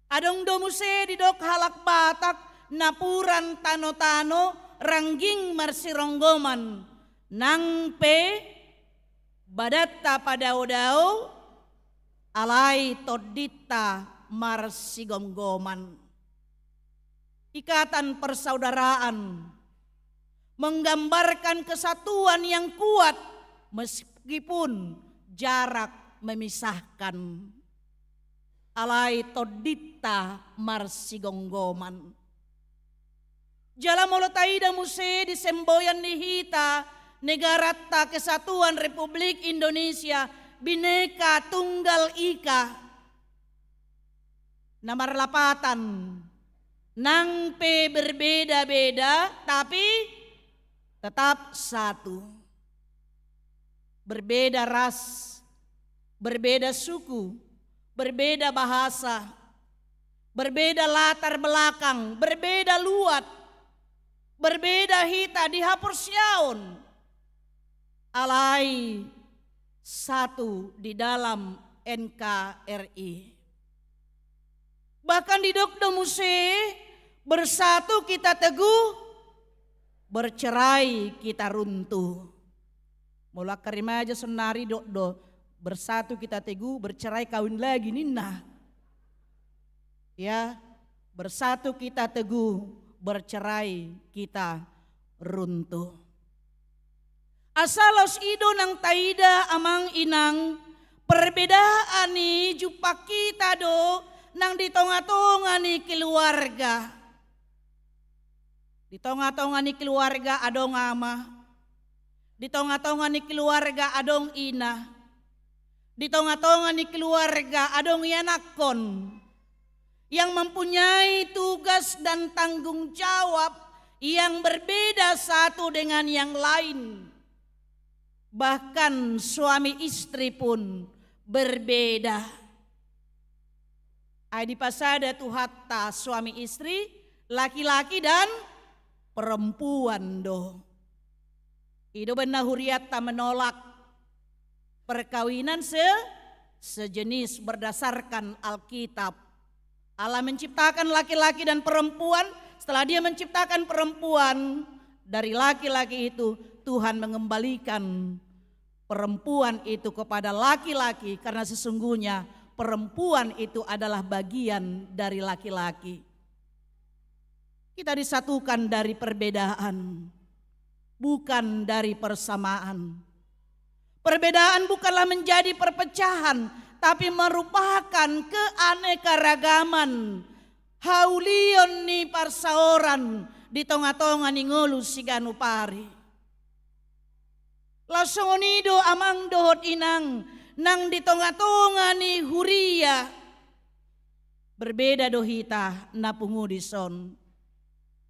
Adong do muse didok halak Batak, napuran tano-tano, rangging marsironggoman, nang pe badanta padao-dao, alai tondinta marsigomgoman. Ikatan persaudaraan menggambarkan kesatuan yang kuat meskipun jarak memisahkan. Alai tondinta marsigomgoman. Jala molo taida muse di semboyan ni hita negaranta Kesatuan Republik Indonesia, Bhinneka Tunggal Ika. Na marlapatan, nang pe berbeda-beda, tapi tetap satu. Berbeda ras, berbeda suku, berbeda bahasa, berbeda latar belakang, berbeda luat, berbeda hita di haporseaon, alai satu di dalam N K R I. Bahkan didok do muse, bersatu kita teguh, bercerai kita runtuh. Molo angka remaja sonari dok do, bersatu kita teguh, bercerai kawin lagi ninna. Ya, bersatu kita teguh, bercerai kita runtuh. Asa laos i do nang taida amang inang, perbedaan i jumpang hita do nang di tonga-tonga ni keluarga. Di tonga-tonga ni keluarga adong ama, di tonga-tonga ni keluarga adong ina, di tonga-tonga ni keluarga adong ianakhon yang mempunyai tugas dan tanggung jawab yang berbeda satu dengan yang lain. Bahkan suami istri pun berbeda. Ai dipasada Tuhanta suami istri, laki-laki dan perempuan do. I do umbahen na hurianta menolak perkawinan se-, sejenis berdasarkan Alkitab. Allah menciptakan laki-laki dan perempuan, setelah Dia menciptakan perempuan dari laki-laki itu, Tuhan mengembalikan perempuan itu kepada laki-laki, karena sesungguhnya perempuan itu adalah bagian dari laki-laki. Kita disatukan dari perbedaan, bukan dari persamaan. Perbedaan bukanlah menjadi perpecahan, tapi merupakan keanekaragaman, haulion ni parsaoran di tonga-tonga ni ngolu siganup ari. Laos songon i do amang dohot inang, nang di tonga-tonga ni huria. Berbeda do hita na pungu dison.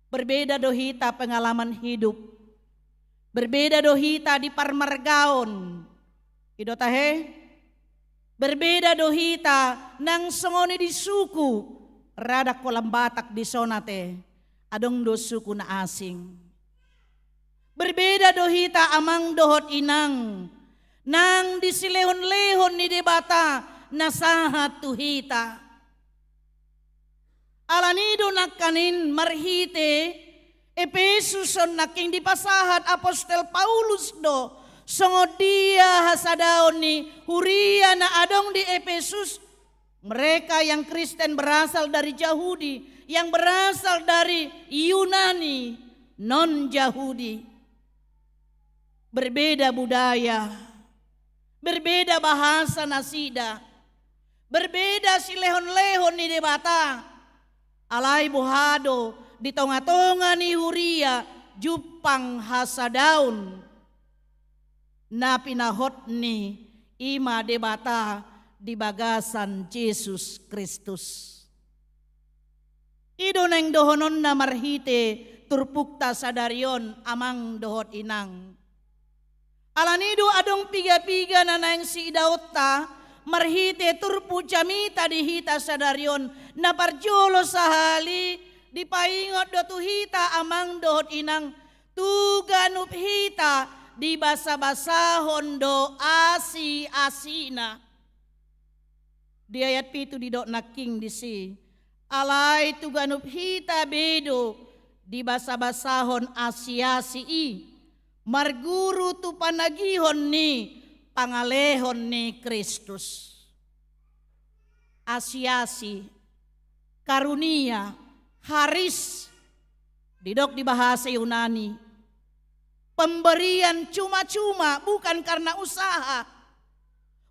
Berbeda do hita pengalaman hidup. Berbeda do hita di parmargaon. I do tahe? Berbeda do hita nang songon i di suku. Rada holan Batak dison ate. Adong do suku na asing. Berbeda do hita amang dohot inang, nang di silehon-lehon ni Debata na sahat tu hita. Alani do nangkaning marhite Epesus on nangkin dipasahat apostel Paulus do songon dia hasadaon ni huria na adong di Epesus. Mereka yang Kristen berasal dari Yahudi, yang berasal dari Yunani, non-Yahudi. Berbeda budaya, berbeda bahasa nasida, berbeda silehon-lehon ni Debata. Alai boha do di tonga-tonga ni huria jumpang hasadaon na pinahotni, i ma Debata di bagasan Jesus Kristus. I do naeng dohononna marhite turpukta sadari on, amang dohot inang. Alani i do adong piga-piga na naeng siidaonta marhite turpuk jamita di hita sadari on. Na parjolo sahali, dipaingot do tu hita, amang dohot inang, tu ganup hita dibasa-basahon do asi-asina. Di ayat pitu didok nangkin disi, alai tu ganup hita be do dibasa-basahon asi-asi i, marguru tu panagihon ni pangalehon ni Kristus. Asi-asi, karunia, charis, didok di bahasa Yunani. Pemberian cuma-cuma, bukan karena usaha,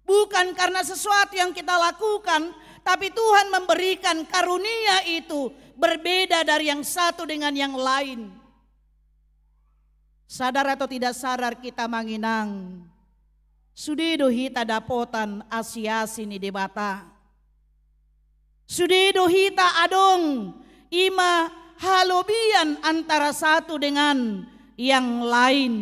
bukan karena sesuatu yang kita lakukan, tapi Tuhan memberikan karunia itu berbeda dari yang satu dengan yang lain. Sadar atau tidak sadar kita, amang inang, sude do hita dapotan asi-asi ni Debata. Sude do hita adong, i ma halobian antara satu dengan yang lain,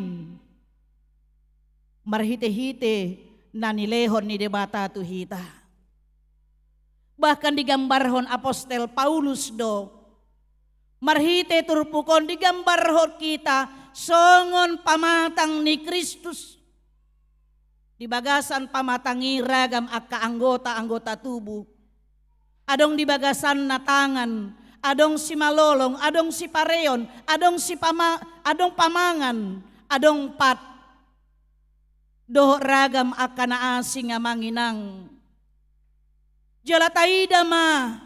marhite-hite na nilehon ni Debata tu hita. Bahkan digambarhon apostel Paulus do, marhite turpuk on digambarhon hita songon pamatang ni Kristus. Di bagasan pamatang i ragam angka anggota-anggota tubuh. Adong di bagasanna tangan, adong simalolong, adong sipareon, adong sipama-, adong pamangan, adong pat, dohot ragam angka na asing, amang inang. Jala taida ma,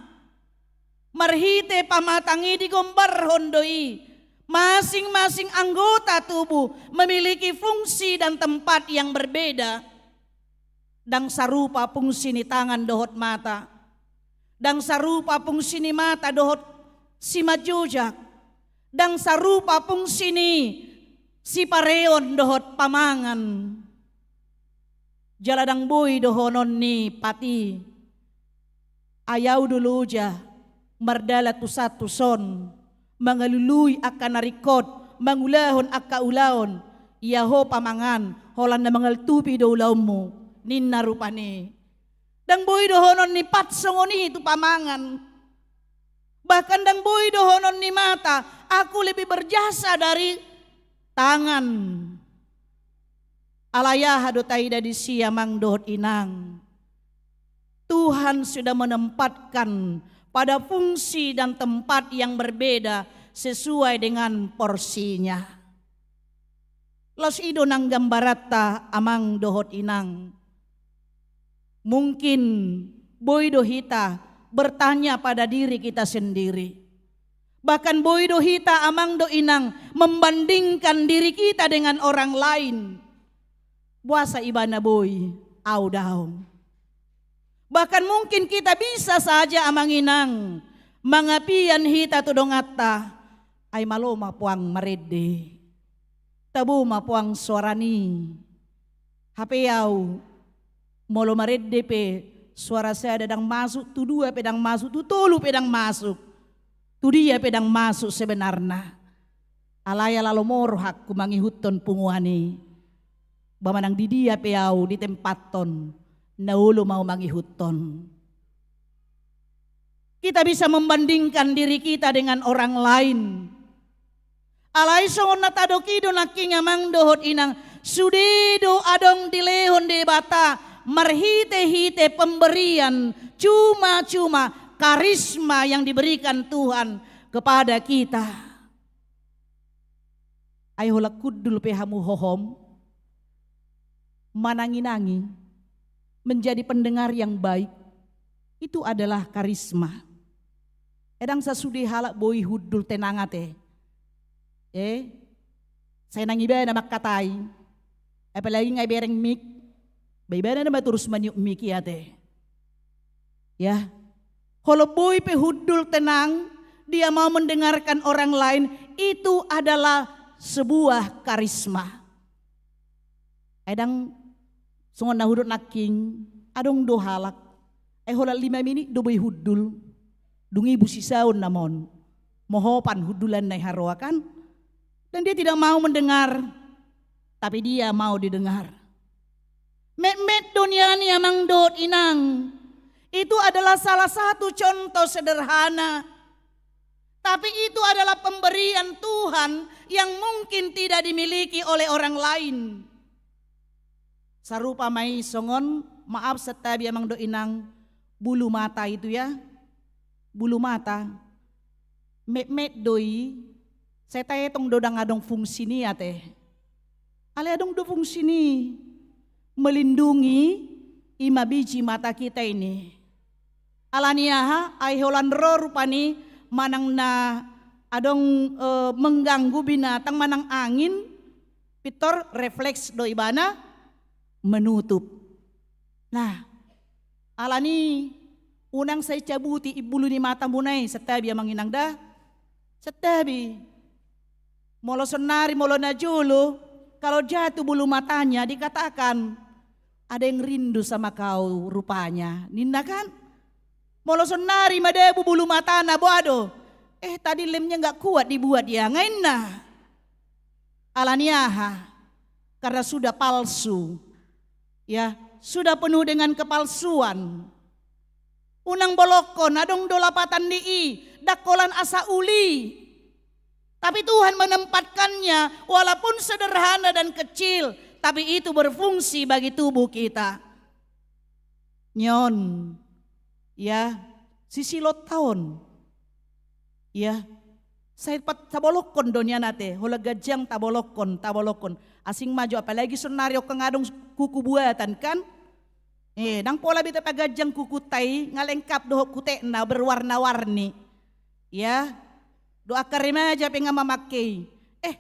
marhite pamatang i digombarhon do i, masing-masing anggota tubuh memiliki fungsi dan tempat yang berbeda. Ndang sarupa fungsi ni tangan dohot mata. Ndang sarupa fungsi ni mata dohot simanjojak. Ndang sarupa fungsi ni sipareon dohot pamangan. Jala ndang boi dohonon ni pat i, ai ahu do loja mardalan tusan tuson, mangalului angka na ringkot, mangulahon angka ulaon. Ia ho pamangan, holan na mangaltupi do ulaonmu, ninna rupani. Ndang boi dohonon ni pat songon i tu pamangan. Bahkan ndang boi dohonon ni mata, aku lebih berjasa dari tangan. Alai aha do taida disi, amang dohot inang? Tuhan sudah menempatkan pada fungsi dan tempat yang berbeda sesuai dengan porsinya. Laos i do nang gambaranta, amang dohot inang. Mungkin boi do hita bertanya pada diri kita sendiri. Bahkan boi do hita, amang dohot inang, membandingkan diri kita dengan orang lain. Boasa ibana boi, ahu daong? Bahkan mungkin kita bisa saja, amang inang, mangapian hita tu donganta, ai malo ma puang marende. Tabo ma puang soarani. Hape ahu, molo marende pe, soara sada ndang masuk, tu dua pe ndang masuk, tu tolu pe ndang masuk, tu dia pe ndang masuk sebenarna. Alai ala lomor hakku mangihuthon punguan i. Ba manang di dia pe ahu ditempathon, na olo ma ahu mangihuthon. Kita bisa membandingkan diri kita dengan orang lain. Alai songon na tadok i do nangkin, amang dohot inang, sude do adong dilehon Debata marhite-hite pemberian, cuma-cuma karisma yang diberikan Tuhan kepada kita. Ai holan hundul pe hamu hohom, manangi-nangi, menjadi pendengar yang baik, itu adalah karisma. Ndang sasude halak boi hundul tenang ate. Eh, sai nang ibana mangkatai. Apalagi nga ibereng mik, ba ibana nama torus maniop mik i ate. Ya. Kalau boi pe hundul tenang, dia mau mendengarkan orang lain, itu adalah sebuah karisma. Ai ndang songon na hudok nangkin, adong do halak, ai holan lima minit do boi hundul, dung i busisaon nama on, mohopan hundulanna i haroa kan. Dan dia tidak mau mendengar, tapi dia mau didengar. Metmet do nian i amang dohot inang. Itu adalah salah satu contoh sederhana. Tapi itu adalah pemberian Tuhan yang mungkin tidak dimiliki oleh orang lain. Sarupa ma i songon, maaf santabi amang dohot inang, bulu mata itu ya. Bulu mata. Metmet do i, sai taetong do ndang adong fungsi ni i ate. Alai adong do fungsi ni i, melindungi i ma biji mata kita ini. Alani aha? Ai holan ro rupani manang na adong, eh, mengganggu binatang manang angin, pintor refleks do ibana menutup. Nah, alani i unang sai cabuti i bulu ni matamuna i, santabi amang inang da. Santabi. Molo sonnari, molo na jolo, kalau jatuh bulu matanya dikatakan, "Ada yang rindu sama kau rupanya," ninna kan? Molo sonnari madabu bulu matana, boha do? "Eh, tadi lemnya nggak kuat dibuat ya," nga inna. Alani aha? Karena sudah palsu. Ya, sudah penuh dengan kepalsuan. Unang bolongkon, adong do lapatan ni i, ndang holan asa uli. Tapi Tuhan menempatkannya, walaupun sederhana dan kecil, tapi itu berfungsi bagi tubuh kita. Nion, ya, sisilonta on. Ya, sai pat-, tabolongkon do nian ate, holan ganjang tabolongkon, tabolongkon. Asing ma jo, apalagi sonnari on nga adong kuku buatan kan? Eh, ndang pola be tapaganjang kukunta i, nga lengkap dohot kutekna berwarna-warni. Ya, do angka remaja pe nga mamake i. "Eh,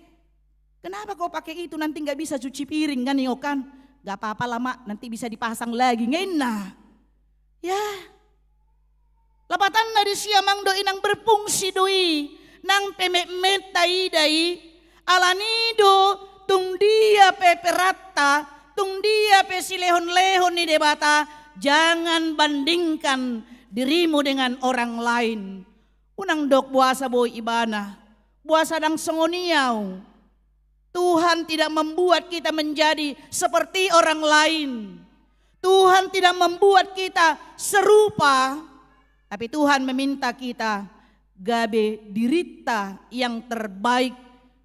kenapa kau pakai itu? Nanti nggak bisa cuci piring kan," ningon kan? "Nggak apa-apa lah, Mak, nanti bisa dipasang lagi," nga inna. Ya. Lapatanna disi amang dohot inang, berfungsi do i, nang pe metmet taida i, alani i do tung dia pe peranta, tung dia pe silehon-lehon ni Debata, jangan bandingkan dirimu dengan orang lain. Unang dok boasa boi ibana, boasa ndang songon i au. Tuhan tidak membuat kita menjadi seperti orang lain. Tuhan tidak membuat kita serupa, tapi Tuhan meminta kita gabe dirinta yang terbaik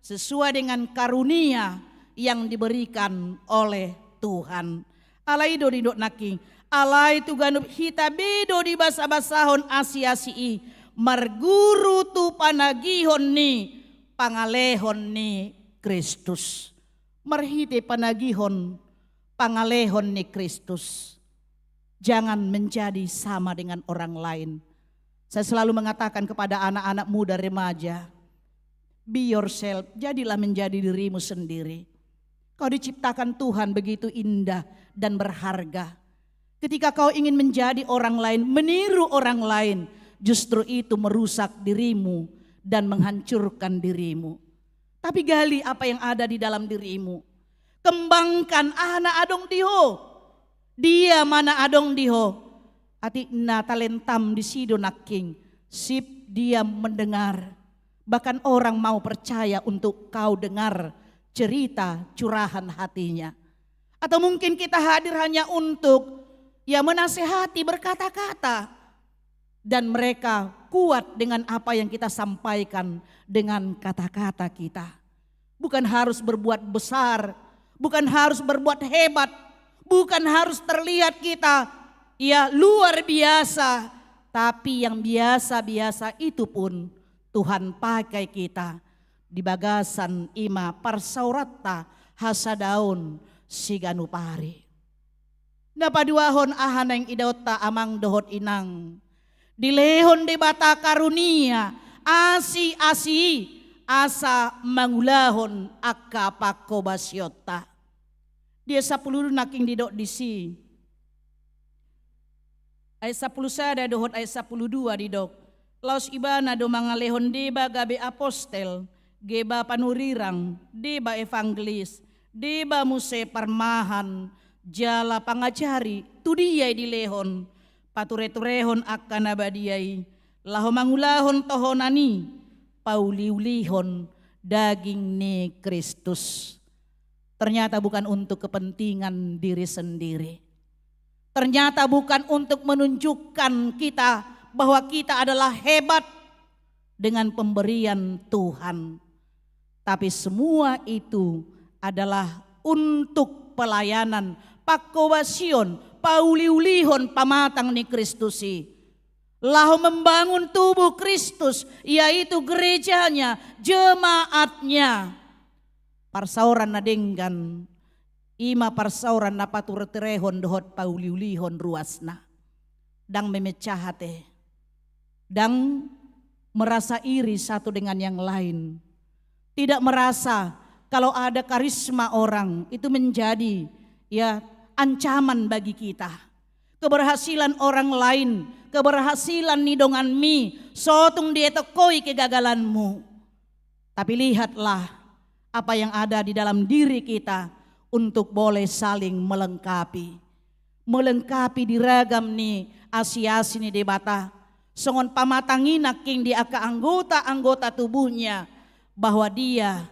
sesuai dengan karunia yang diberikan oleh Tuhan. Alai do didok nangkin, alai tu ganup hita be do dibasabasahon asi-asi i, marguru tu panagihon ni pangalehon ni Kristus. Marhite panagihon pangalehon ni Kristus. Jangan menjadi sama dengan orang lain. Saya selalu mengatakan kepada anak-anak muda, remaja, be yourself, jadilah menjadi dirimu sendiri. Kau diciptakan Tuhan begitu indah dan berharga. Ketika kau ingin menjadi orang lain, meniru orang lain, justru itu merusak dirimu dan menghancurkan dirimu. Tapi gali apa yang ada di dalam dirimu. Kembangkan aha na adong di ho. Dia ma na adong di ho. Atik na talentam disi do nangkin. Sip diam mendengar. Bahkan orang mau percaya untuk kau dengar cerita curahan hatinya. Atau mungkin kita hadir hanya untuk, ya, menasehati, berkata-kata. Dan mereka kuat dengan apa yang kita sampaikan dengan kata-kata kita. Bukan harus berbuat besar, bukan harus berbuat hebat, bukan harus terlihat kita, ya, luar biasa. Tapi yang biasa-biasa itu pun Tuhan pakai kita di bagasan i ma parsaoranta hasadaon siganup ari. Na paduahon, aha naeng idaonta amang dohot inang? Dilehon Debata karunia, asi-asi, asa mangulahon angka panghobasionta. Di ayat sampulu nangkin didok disi. Ayat sampulu sada dohot ayat sampulu dua didok, laos ibana do mangalehon deba gabe apostel, Deba panurirang, deba evangelis, deba muse parmahan, jala pangajari, tu dia i dilehon, patureturehon angka na badia i, laho mangulahon tohonan i, pauliulihon daging ni Kristus. Ternyata bukan untuk kepentingan diri sendiri. Ternyata bukan untuk menunjukkan kita bahwa kita adalah hebat dengan pemberian Tuhan. Tapi semua itu adalah untuk pelayanan, pangkobasion, pauliulihon pamatang ni Kristus i. Laho membangun tubuh Kristus, yaitu gerejanya, jemaatnya. Parsaoran na denggan, i ma parsaoran na patureturehon dohot pauliulihon ruasna. Ndang memecah hate. Ndang merasa iri satu dengan yang lain. Tidak merasa kalau ada karisma orang itu menjadi, ya, ancaman bagi kita. Keberhasilan orang lain, keberhasilan ni donganmi, so tung dietong ho i kegagalanmu. Tapi lihatlah apa yang ada di dalam diri kita untuk boleh saling melengkapi. Melengkapi di ragam ni asi-asi ni Debata. Songon pamatang i nangkin di angka anggota-anggota tubuhnya, bahwa dia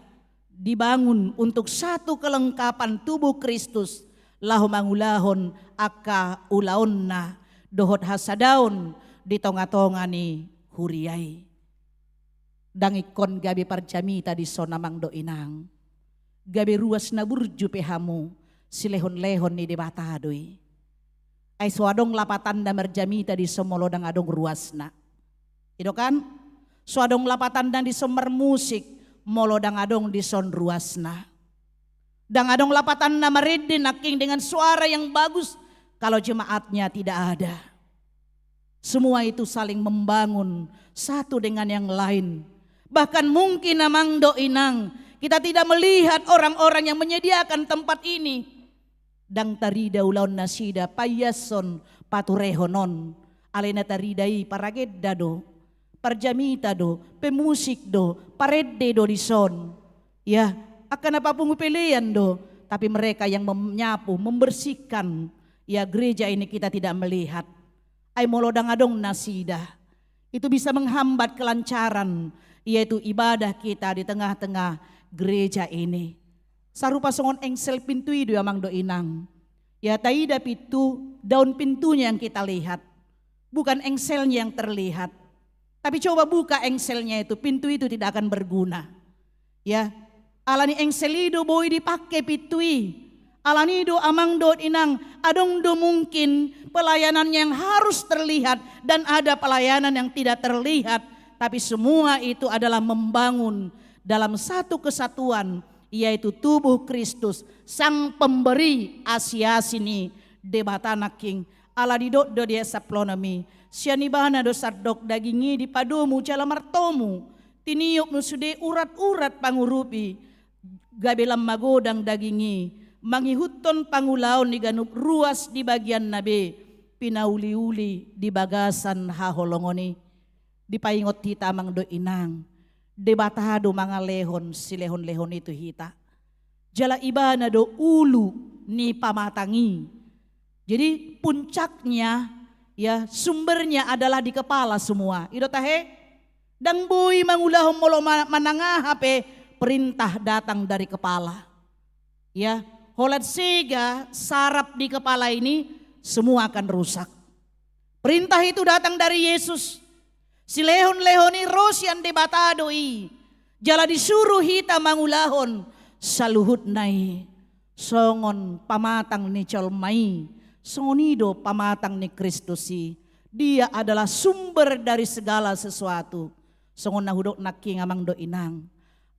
dibangun untuk satu kelengkapan tubuh Kristus, laho mangulahon angka ulaonna dohot hasadaon di tonga-tonga ni huria i. Ndang ingkon gabe parjamita dison amang dohot inang. Gabe ruas na burju pe hamu, silehon-lehon ni Debata do i. Ai so adong lapatanna marjamita dison molo ndang adong ruasna. I do kan? So adong lapatanna dison marmusik molo ndang adong dison ruasna. Ndang adong lapatanna marende nangkin dengan suara yang bagus kalau jemaatnya tidak ada. Semua itu saling membangun satu dengan yang lain. Bahkan mungkin amang dohot inang, kita tidak melihat orang-orang yang menyediakan tempat ini. Ndang tarida ulaon nasida paiashon paturehon on. Alai na tarida i paragenda do, parjamita do, pemusik do, parende do dison. Ya, angka na papungu pelean do, tapi mereka yang menyapu, membersihkan, ya, gereja ini kita tidak melihat. Ai molo ndang adong nasida, itu bisa menghambat kelancaran, yaitu ibadah kita di tengah-tengah gereja ini. Sarupa songon engsel pintu i do amang dohot inang. Ya, taida pintu, daun pintunya yang kita lihat, bukan engselnya yang terlihat. Tapi coba buka engselnya itu, pintu itu tidak akan berguna. Ya, alani engsel i do boi dipake pintu i. Alani do amang dohot inang, adong do mungkin pelayanan yang harus terlihat dan ada pelayanan yang tidak terlihat, tapi semua itu adalah membangun dalam satu kesatuan, yaitu tubuh Kristus, sang pemberi asi-asi ni Debata nangkin. Ala didok do di ayat sampulu onom i, sian ibana do sandok daging i dipadomu jala martomu, tiniop do sude urat-urat pangurupi, gabe lam magodang daging i, mangihuthon pangulaon ni ganup ruas di bagianna be, pinauliuli di bagasan haholongon i. Dipaingot hita amang dohot inang, Debata do mangalehon silehon-lehon i tu hita. Jala ibana do ulu ni pamatang i. Jadi puncaknya, ya, sumbernya adalah di kepala semua. I do tahe? Ndang boi mangulahon molo ma-, manang aha pe, perintah datang dari kepala. Ya, holan sega saraf di kepala ini, semua akan rusak. Perintah itu datang dari Yesus. Silehon-lehon i ro sian Debata do i. Jala disuru hita mangulahon saluhutna i. Songon pamatang ni jolma i, songon i do pamatang ni Kristus i. Dia adalah sumber dari segala sesuatu. Songon na hudok nangkin amang dohot inang.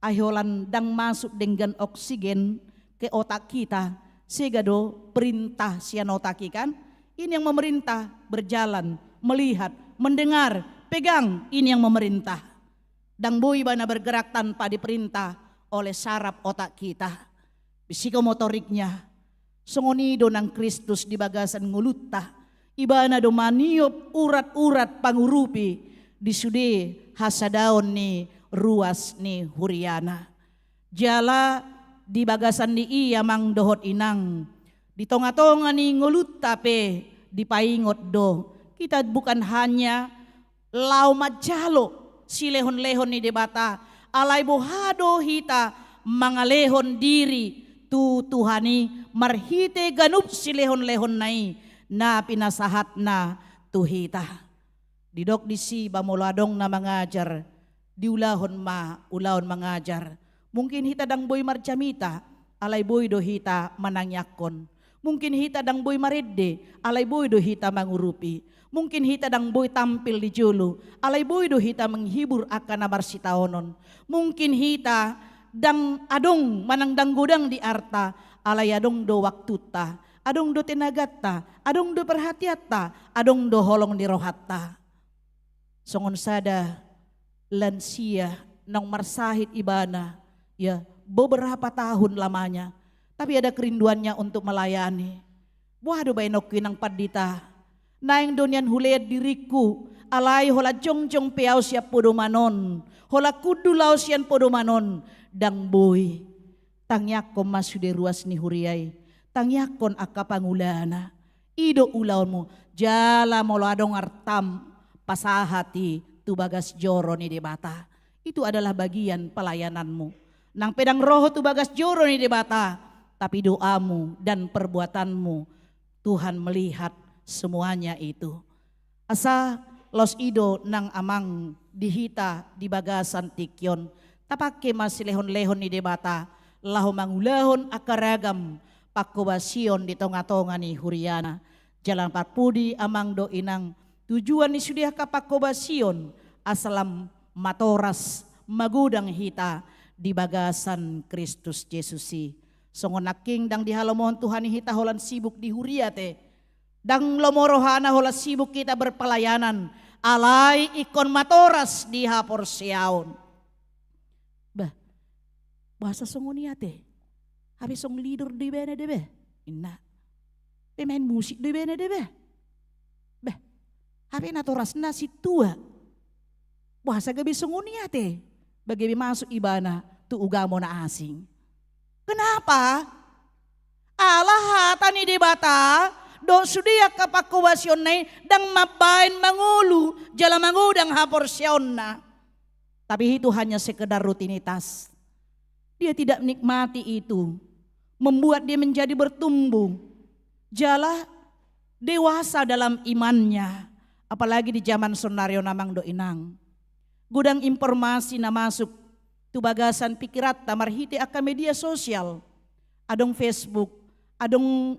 Ai holan ndang masuk denggan oksigen ke otak kita, sega do perintah sian otak i kan? Ini yang memerintah, berjalan, melihat, mendengar, pegang, ini yang memerintah. Ndang boi ibana bergerak tanpa diperintah oleh saraf otak kita. Psikomotoriknya. Songon i do nang Kristus di bagasan ngolunta. Ibana do maniop urat-urat pangurupi di sude hasadaon ni ruas ni huriana. Jala di bagasan ni i, amang dohot inang, di tonga-tonga ni ngolunta pe dipaingot do, hita bukan hanya laho manjalo silehon-lehon ni Debata, alai boha do hita mangalehon diri tu Tuhan i marhite ganup silehon-lehonna i na pinasahatna tu hita. Didok disi, ba molo adong na mangajar, diulahon ma ulaon mangajar. Mungkin hita ndang boi marjamita, alai boi do hita manangiangkon. Mungkin hita ndang boi marende, alai boi do hita mangurupi. Mungkin hita ndang boi tampil di jolo, alai boi do hita menghibur angka na marsitaonon. Mungkin hita ndang adong manang ndang godang di arta, alai adong do waktunta, adong do tenaganta, adong do perhatianta, adong do holong ni rohanta. Songon sada lansia naung marsahit ibana, ya, beberapa tahun lamanya, tapi ada kerinduannya untuk melayani. Boha do baenonku, inang pandita? Naeng do nian hulean diringku, alai holan jongjong pe ahu sian podoman on, holan hundul ahu sian podoman on, ndang boi. Tangiangkon ma sude ruas ni huria i, tangiangkon angka pangulana. I do ulaonmu. Jala molo adong artam, pasahat i tu bagas joro ni Debata. Itu adalah bagian pelayananmu. Nang pe ndang ro ho tu bagas joro ni Debata, tapi doamu dan perbuatanmu, Tuhan melihat semuanya itu. Asa laos i do, nang amang, di hita di bagasan tingki on, tapangke ma silehon-lehon ni Debata laho mangulahon angka ragam pangkobasion di tonga-tonga ni huriana. Jala parpudi, amang dohot inang, tujuan ni sude angka pangkobasion asa lam matoras magodang hita di bagasan Kristus Jesus i. Songon nangkin, ndang dihalomohon Tuhan i hita holan sibuk di huria te. Ndang lomo rohana holan sibuk hita berpelayanan, alai ingkon matoras di haporseaon. Bah, boasa songon i ate? Hape song leader do ibana da bah, inna. Pemain musik do ibana da bah. Bah, hape natorasna sintua. Boasa gabe songon i ate? Ba gabe masuk ibana tu ugamo na asing. Kenapa? Ala hata ni Debata dohot sude angka pangkobasionna i ndang mambaen mangolu jala magodang haporseaonna. Tapi itu hanya sekedar rutinitas. Dia tidak nikmati itu, membuat dia menjadi bertumbuh, jala dewasa dalam imannya, apalagi di zaman sonari on, amang dohot inang. Godang informasi na masuk tu bagasan pikiranta marhite angka media sosial. Adong Facebook, adong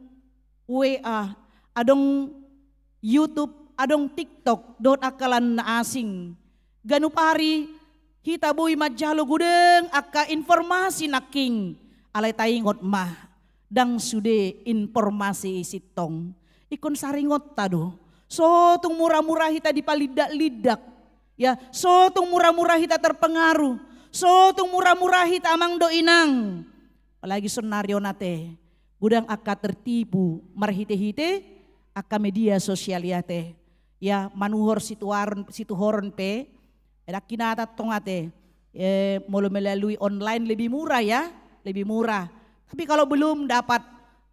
W A, adong YouTube, adong TikTok, dohot angka lan na asing. Ganup ari hita boi manjalo godang angka informasi nangkin, alai taingot ma, ndang sude informasi i sintong. Ingkon saringonta do. So tung mura-mura hita dipalindak-lindak. Ya, so tung mura-mura hita terpengaruh. So tung mura-mura hita, amang dohot inang. Apalagi sonari on ate, godang angka tertipu marhite-hite angka media sosial i ate. Ya, manuhor situaron, situhoron pe, ndang hinata tong ate, eh, molo melalui online lebih murah ya, lebih murah. Tapi kalau belum dapat,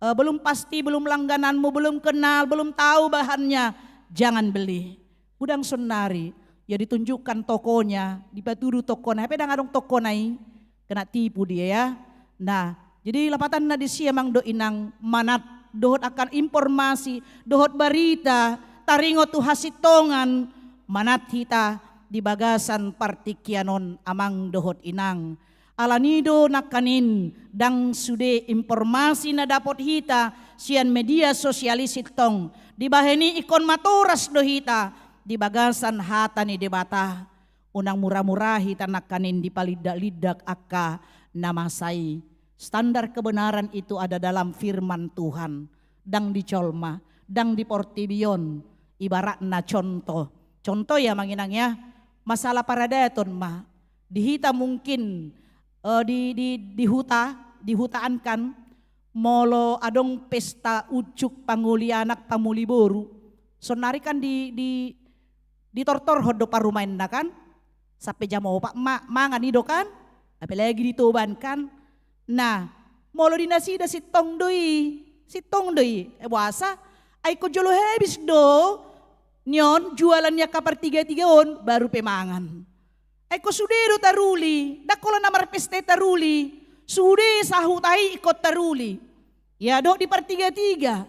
eh, belum pasti, belum langgananmu, belum kenal, belum tahu bahannya, jangan beli. Godang sonari, ya, ditunjukkan tokonya, dipatudu tokona, hape ndang adong tokona i, kena tipu dia, ya. Nah, jadi lapatanna disi, amang dohot inang, manat dohot angka informasi dohot barita taringot tu hasintongan, manat hita di bagasan partingkian on, amang dohot inang. Alani do nangkanin ndang sude informasi na dapot hita sian media sosial i sintong, dibahen i ingkon matoras do hita di bagasan hata ni Debata. Unang mura-mura hita nangkanin dipalindak-lindak angka na masa i. Standar kebenaran itu ada dalam firman Tuhan. Ndang di jolma, ndang di portibi on. Ibaratna contoh. Contoh ya, amang inang ya. Masalah paradaton ma. Di hita mungkin, eh, di, di, di huta, di hutaan kan, molo adong pesta unjuk pangoli anak pamuli boru, sonari kan di, di, ditortorhon do parumaenna kan. Sampe jam opat ma mangan i do kan, apalagi di Toban kan. Nah, molo di nasida sintong do i, sintong do i. Eh, boasa? Ai ingkon jolo habis do nion jualan ni angka partiga-tiga on baru pe mangan. Ai ingkon sude do taruli, ndang holan na marpesta i taruli. Sude sahuta i ingkon taruli. Ya, dohot di partiga-tiga.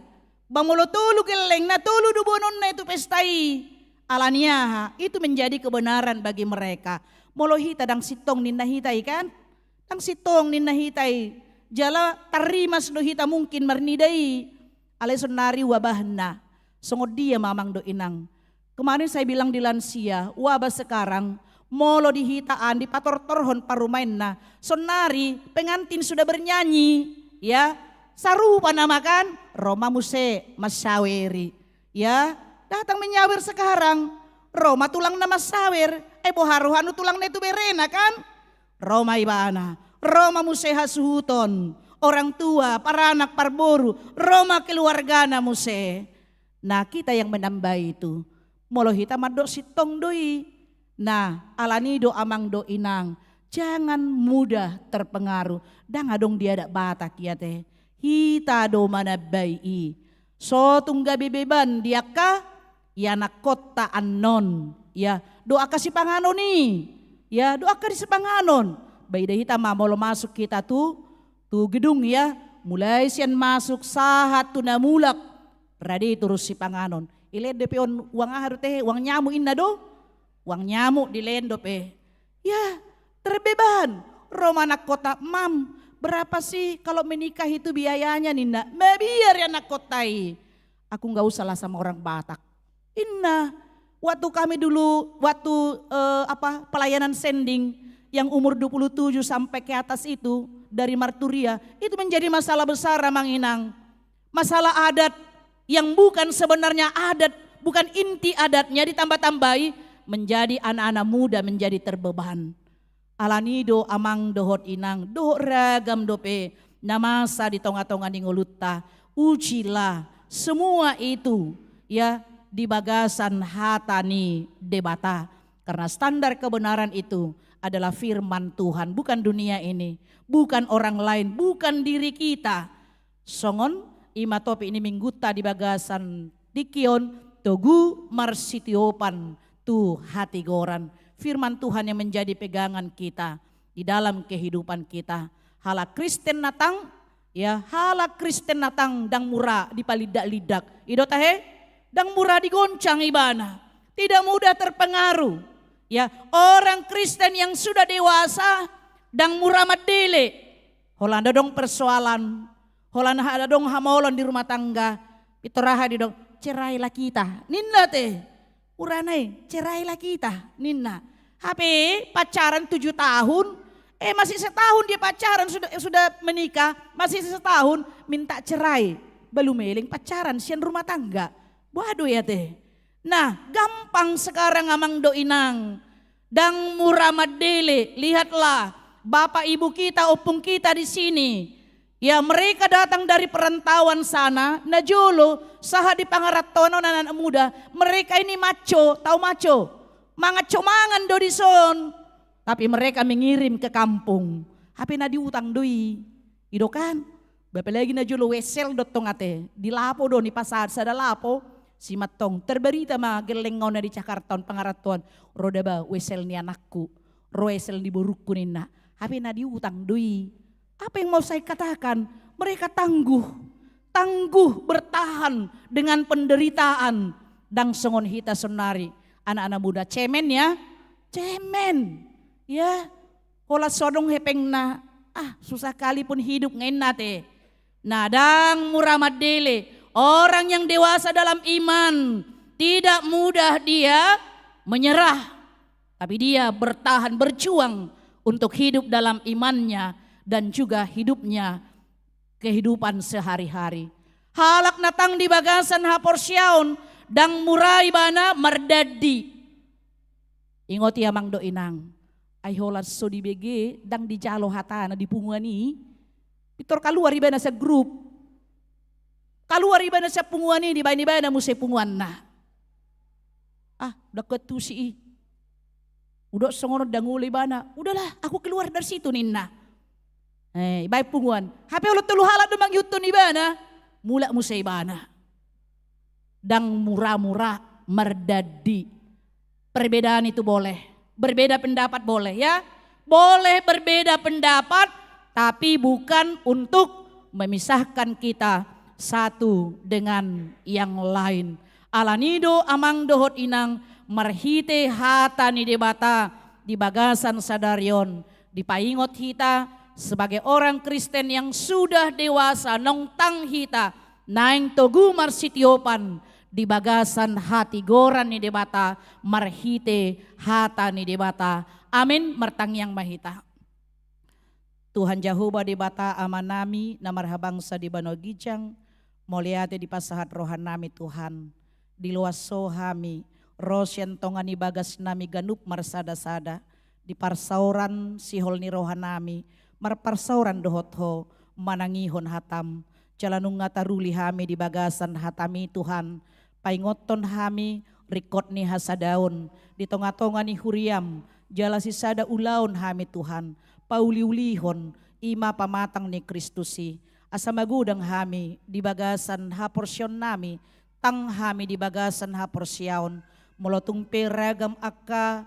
Ba molo tolu gellengna, tolu do boanonna i tu pesta i. Alani aha? Itu menjadi kebenaran bagi mereka. Molo hita ndang sintong ninna hita i kan? Ndang sintong ninna hita i. Jala tarrimas do hita mungkin marnida i. Alai sonari wabahna. Songon dia ma amang dohot inang? Kemarin saya bilang di lansia, wabah sekarang, molo di hita an dipatortorhon parumaenna, sonari pengantin sudah bernyanyi, ya, sarupa nama kan, ro ma muse mansaweri, ya, datang menyawer sekarang, ro ma tulang na mansaweri, eh, boha rohana tulang na i tu berena kan, ro ma ibana, ro ma muse hasuhuton, orang tua, paranak, parboru, ro ma keluargana muse. Nah, kita yang menambai itu. Molo hita mandok sintong do i. Nah, alani do amang dohot inang, jangan mudah terpengaruh. Ndang adong di adat Batak i ate. Hita do manambai i. So tung gabe beban di angka ianakkonta annon. Ya, do angka sipanganon i. Ya, do angka di sipanganon. Ba ida hita ma molo masuk hita tu, tu gedung ya. Mulai sian masuk sahat tu na mulak. Rade torus sipanganon. Dilehon dope on uang aha do ate, uang nyamuk inna do? Uang nyamuk dilehon dope. Ya, terbeban. Ro ma anakkonta, "Mam, berapa sih kalau menikah itu biayanya?" ninna. Mabiar i anakkonta i. "Aku nggak usah lah sama orang Batak," inna. Waktu kami dulu, waktu, eh, apa, pelayanan sending yang umur dua puluh tujuh sampai ke atas itu, dari marturia, itu menjadi masalah besar, amang inang. Masalah adat yang bukan sebenarnya adat, bukan inti adatnya ditambah-tambahi, menjadi anak-anak muda menjadi terbeban. Alani do amang dohot inang, dohot ragam dope na masa di tonga-tonga ni ngolunta. Ujilah semua itu, ya, di bagasan hata ni Debata. Karena standar kebenaran itu adalah firman Tuhan, bukan dunia ini, bukan orang lain, bukan diri kita. Songon i ma topik ni minggunta di bagasan tingki on, togu marsitiopan tu hatigoran. Firman Tuhan yang menjadi pegangan kita di dalam kehidupan kita. Halak Kristen na tang, ya, halak Kristen na tang ndang mura dipalindak-lindak. I do tahe? Ndang mura digoncang ibana. Tidak mudah terpengaruh. Ya, orang Kristen yang sudah dewasa ndang mura mandele. Holan adong persoalan, holan adong hamaolon di rumah tangga, pintor aha didok, "Cerailah kita," ninna ate. Mura na i, "Cerailah kita," ninna. Hape pacaran tujuh tahun, eh, masih setahun dia pacaran, sudah, sudah menikah, masih setahun minta cerai. Belum eleng pacaran, sian rumah tangga. Boha do i ate. Nah, gampang sekarang amang dohot inang. Ndang mura mandele, lihatlah, bapak ibu kita, ompung kita di sini. Ya, mereka datang dari perantauan sana, na jolo, sahat di pangarantoan on anak muda, mereka ini maco, tau maco. Mangaco mangan do dison. Tapi mereka mengirim ke kampung. Hape na diutang do i. I do kan? Ba apalagi na jolo wesel do tong ate. Di lapo do ni pasada, sada lapo. Si mantong, terberita ma gelleng on na di Jakarta on pangarantoan. Ro da ba wesel ni anakku, ro wesel ni borungku ninna. Hape na diutang do i. Apa yang mau saya katakan? Mereka tangguh. Tangguh bertahan dengan penderitaan. Ndang songon hita sonari. Anak-anak muda, cemen ya. Cemen. Ya. Holan so adong hepengna, "Ah, susah kali pun hidup," ninna ate. Nah, ndang mura mandele. Orang yang dewasa dalam iman, tidak mudah dia menyerah. Tapi dia bertahan, berjuang untuk hidup dalam imannya dan juga hidupnya, kehidupan sehari-hari. Halak na tang di bagasan haporseaon, ndang mura ibana mardandi. Ingot i amang dohot inang. Ai holan so dibege, ndang dijalo hatana di punguan i. Pintor kaluar ibana sian grup. Kaluar ibana sian punguan i, dibaen ibana muse punguanna. Ah, ndang kuantusi i. Hudok songon on, ndang olo ibana. Udahlah, aku keluar dari situ, ninna. Eh, ibaen punguan. Hape olo tolu halak do mangihuthon ibana. Mulak muse ibana. Ndang mura-mura mardandi. Perbedaan itu boleh. Berbeda pendapat boleh, ya. Boleh berbeda pendapat, tapi bukan untuk memisahkan kita satu dengan yang lain. Alani do, amang dohot inang, marhite hata ni Debata di bagasan sadari on, dipaingot hita sebagai orang Kristen yang sudah dewasa, naung tang hita, naeng togu marsitiopan di bagasan hatigoran ni Debata, marhite hata ni Debata. Amin. Martangiang ma hita. Tuhan Jahowa Debata Amanami na marhabangsa di banua ginjang, mauliate dipasahat rohanami Tuhan. Diloas Ho hami, ro sian tonga ni bagasnami ganup marsada-sada, di parsaoran sihol ni rohanami, marparsaoran dohot Ho, manangihon hatam. Jala nunga taruli hami di bagasan hatami Tuhan, paingothon hami ringkot ni hasadaon di tonga-tonga ni huriam, jala sisada ulaon hami Tuhan, pauli-ulihon, i ma pamatang ni Kristus i, asa magodang hami di bagasan haporseaonnami, tang hami di bagasan haporseaon, molo tung pe ragam angka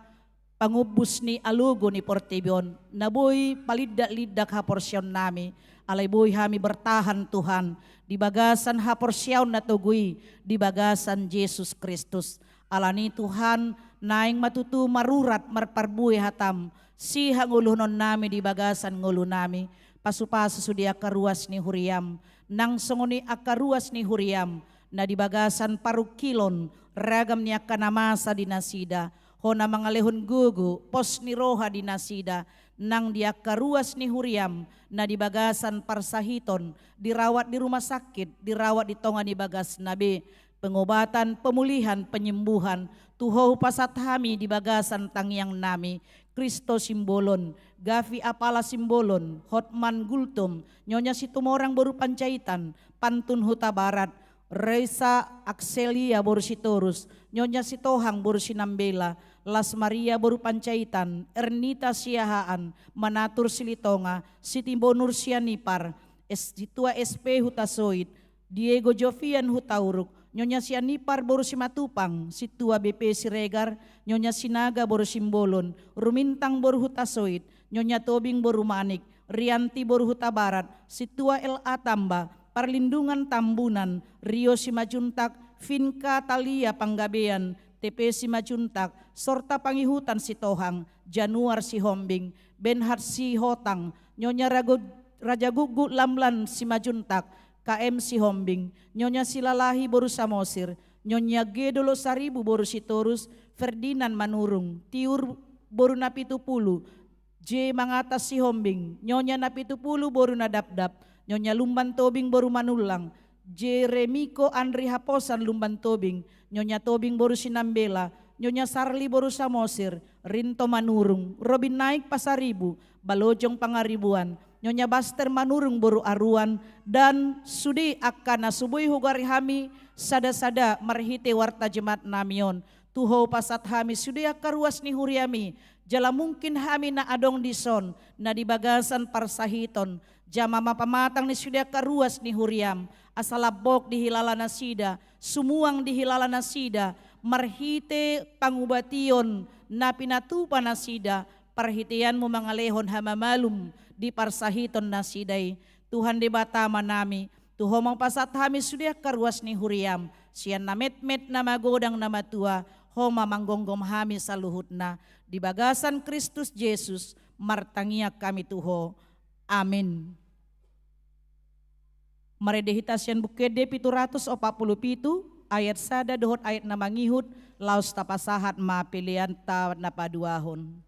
pangombus ni alogo ni portibi on, na boi palindak-lindak haporseaonnami, alai boi hami bertahan Tuhan, di bagasan haporseaon na togu i, di bagasan Jesus Kristus. Alani Tuhan, naeng ma tutu marurat marparbue hatam, sihangoluhononnami di bagasan ngolunami, pasu-pasu sude angka ruas ni huriam, nang songon i angka ruas ni huriam, na di bagasan parungkilon, ragam ni angka na masa di nasida, Ho na mangalehon gogo, pos ni roha di nasida, nang di angka ruas ni huriam, na di bagasan parsahiton, dirawat di rumah sakit, dirawat di tonga ni bagasna be, pengobatan, pemulihan, penyembuhan, tu Ho hupasahat hami di bagasan tangiangnami, Kristo Simbolon, Gavi Apala Simbolon, Hotman Gultom, Nyonya Situmorang boru Panjaitan, Pantun Hutabarat, Reisa Akselia boru Sitorus, Nyonya Sitohang boru Sinambela, Las Maria boru Panjaitan, Ernita Siahaan, Manatur Silitonga, Siti Bonur Sianipar, Es-, Situa S P Hutasoit, Diego Jovian Hutauruk, Nyonya Sianipar boru Simatupang, Situa B P Siregar, Nyonya Sinaga boru Simbolon, Rumintang boru Hutasoit, Nyonya Tobing boru Manik, Rianti boru Hutabarat, Situa L A Tamba, Parlindungan Tambunan, Rio Simanjuntak, Vinka Talia Panggabean, T P Simanjuntak, Sorta Pangihutan Sitohang, Januar Sihombing, Benhard Sihotang, Nyonya Rago-, Raja Guggu Lamlan Simanjuntak, K M Sihombing, Nyonya Silalahi boru Samosir, Nyonya G Dolok Saribu boru Sitorus, Ferdinand Manurung, Tiur boru Napitupulu, J Mangata Sihombing, Nyonya Napitupulu boru Nadapdap, Nyonya Lumban Tobing boru Manullang, J Remiko Andri Haposan Lumban Tobing, Nyonya Tobing boru Sinambela, Nyonya Sarli boru Samosir, Rinto Manurung, Robin Naik Pasaribu, Balojong Pangaribuan, Nyonya Baster Manurung boru Aruan, dan sude angka na so boi hugari hami sada-sada marhite warta Jumatnami on. Tu Ho hupasahat hami sude angka ruas ni huriami, jala mungkin hami na adong dison, na di bagasan parsahiton, jama ma pamatang ni sude angka ruas ni huriam, asa lambok dihilala nasida, sumuang dihilala nasida, marhite pangubation na pinatupa nasida, parhiteanmu mangalehon hamamalum di parsahiton nasida i. Tuhan Debata Amanami, tu Ho ma hupasahat hami sude angka ruas ni huriam, sian na metmet, na magodang, na matua, Ho ma manggomgom hami saluhutna. Di bagasan Kristus Jesus, martangiang hami tu Ho. Amin. Marende hita sian Buku Ende pitu ratus opat pulu pitu, ayat sada dohot ayat na mangihut, laos tapasahat ma peleanta na paduahon.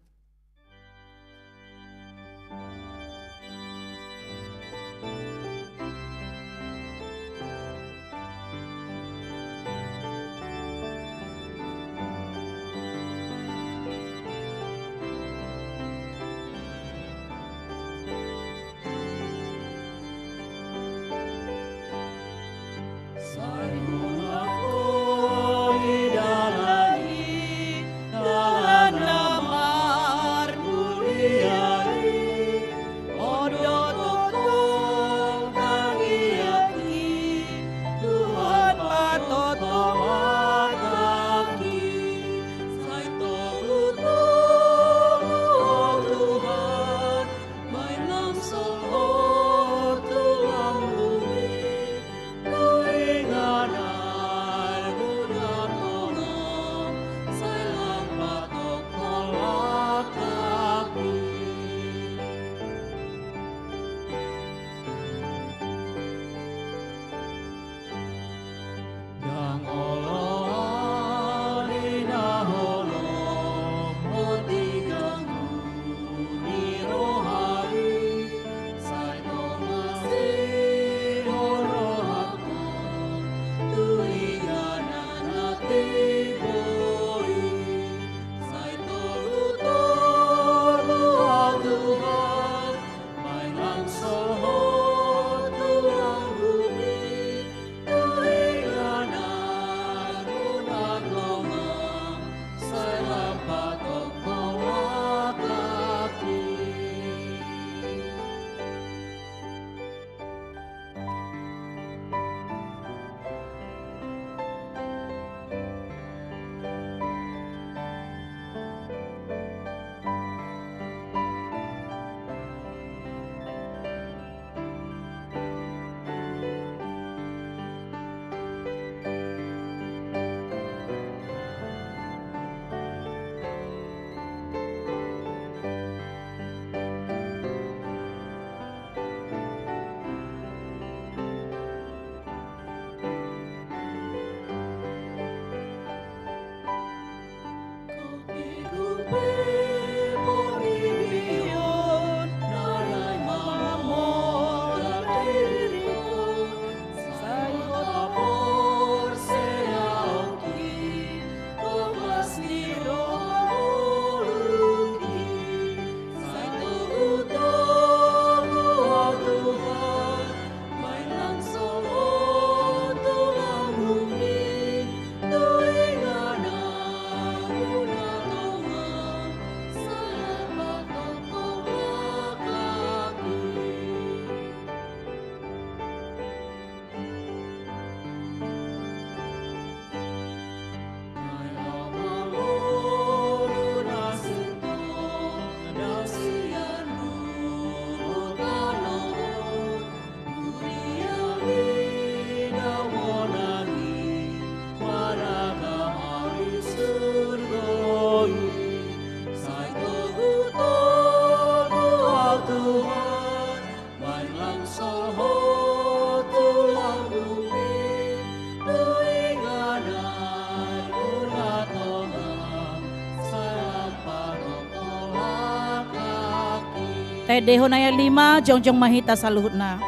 Taendehon ayat lima, jongjong ma hita saluhutna.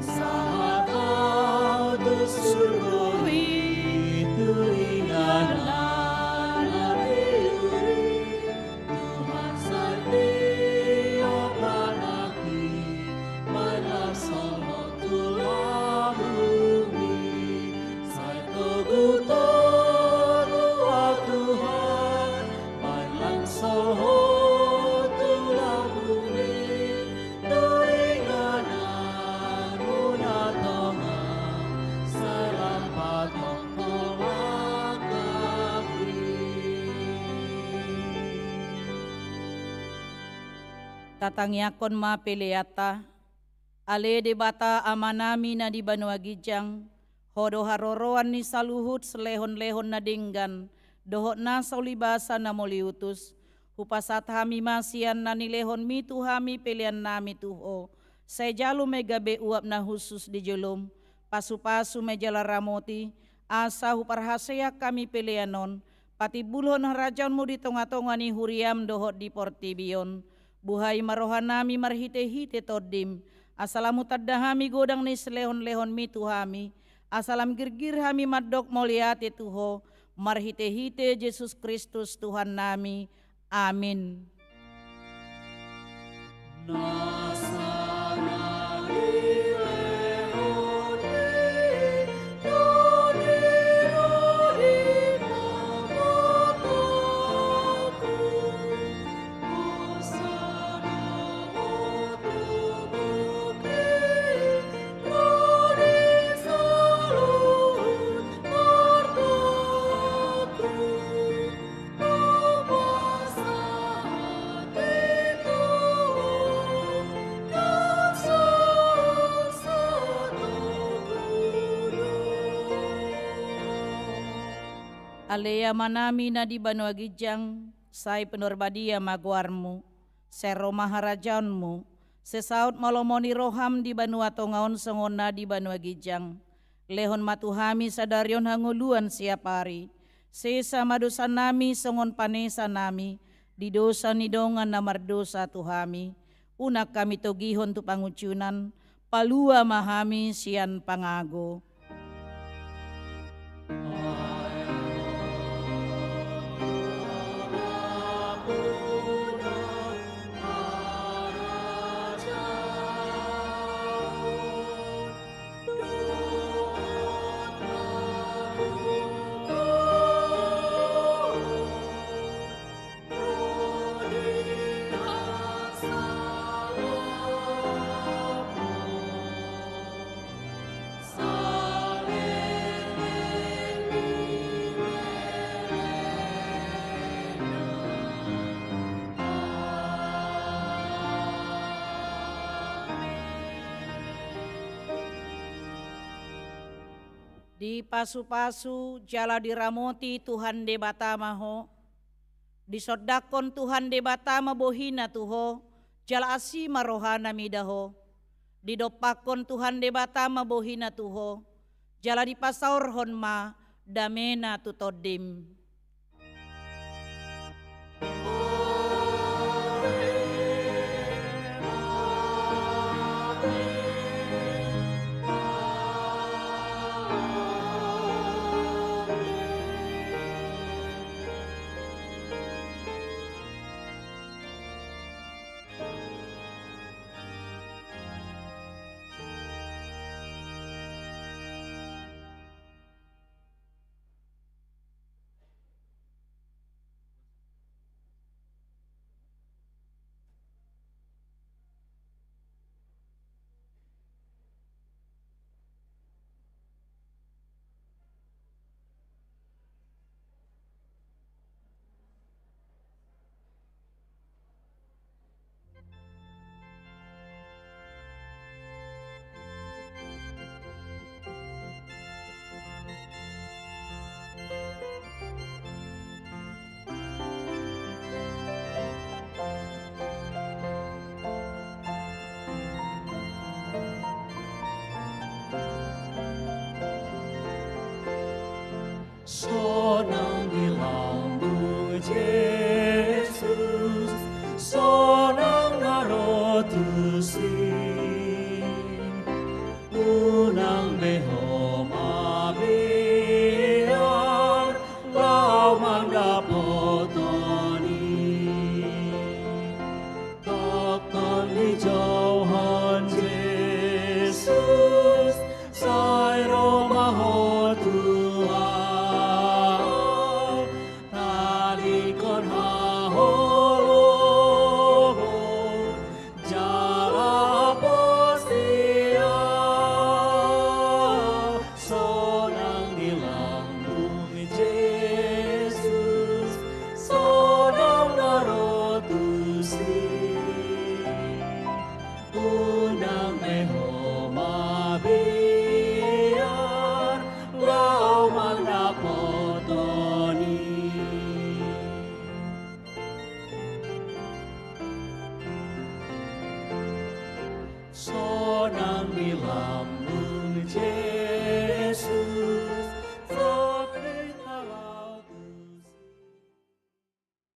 Sahat au tu surgo i, tu inganan na tiur i, Tuhan satia panangi, manang songon tu lambung i. Sai togu-togu au Tuhan, manang songon tu lambung i, tu ingananmu na tonga, sai lam patongtong langkami. Tatangiangkon ma peleanta. Ale Debata Amanami na di banua ginjang, Ho do haroroan ni saluhut silehon-lehon na denggan dohot na so ulibasa na mauliutus. Hupasahat hami ma sian na nilehonmi tu hami peleannami tu Ho. Sai jalo ma i gabe uap na hushus di jolom. Pasu-pasu ma i jala ramoti, asa huparhaseang hami pelean on patimbulhon harajaonmu di tonga-tonga ni huriam dohot di portibi on. Buhai ma rohanami marhite-hite Tondim, asa lam hutanda hami godang ni silehon-lehonmi tu hami, asa lam girgir hami mandok mauliate tu Ho, marhite-hite Jesus Kristus Tuhannami. Amin. Ale Amanami na di banua ginjang, sai pinarbadia ma goarmu. Sai ro ma harajaonmu. Sai saut ma lomo ni roham di banua tonga on songon na di banua ginjang. Lehon ma tu hami sadari on hangoluan siapari. Sesa ma dosanami songon panesanami di dosa ni dongan na mardosa tu hami. Unang hami togihon tu pangunjunan, palua ma hami sian pangago. Dipasu-pasu jala diramoti Tuhan Debata ma ho. Disondangkon Tuhan Debata ma bohina tu ho, jala asi ma rohana mida ho. Didompakkon Tuhan Debata ma bohina tu ho, jala dipasaorhon ma damena tu tondim. Unang be ho mabiar laho mandapothon i. Tongtong dijouhon Jesus, sai ro ma ho tu ahu. Tadingkon haholomon jala pos di ahu. Sonang di lambung Jesus, sonang na ro tusi. Unang be ho mabiar laho mandapothon i. Sonang di lambung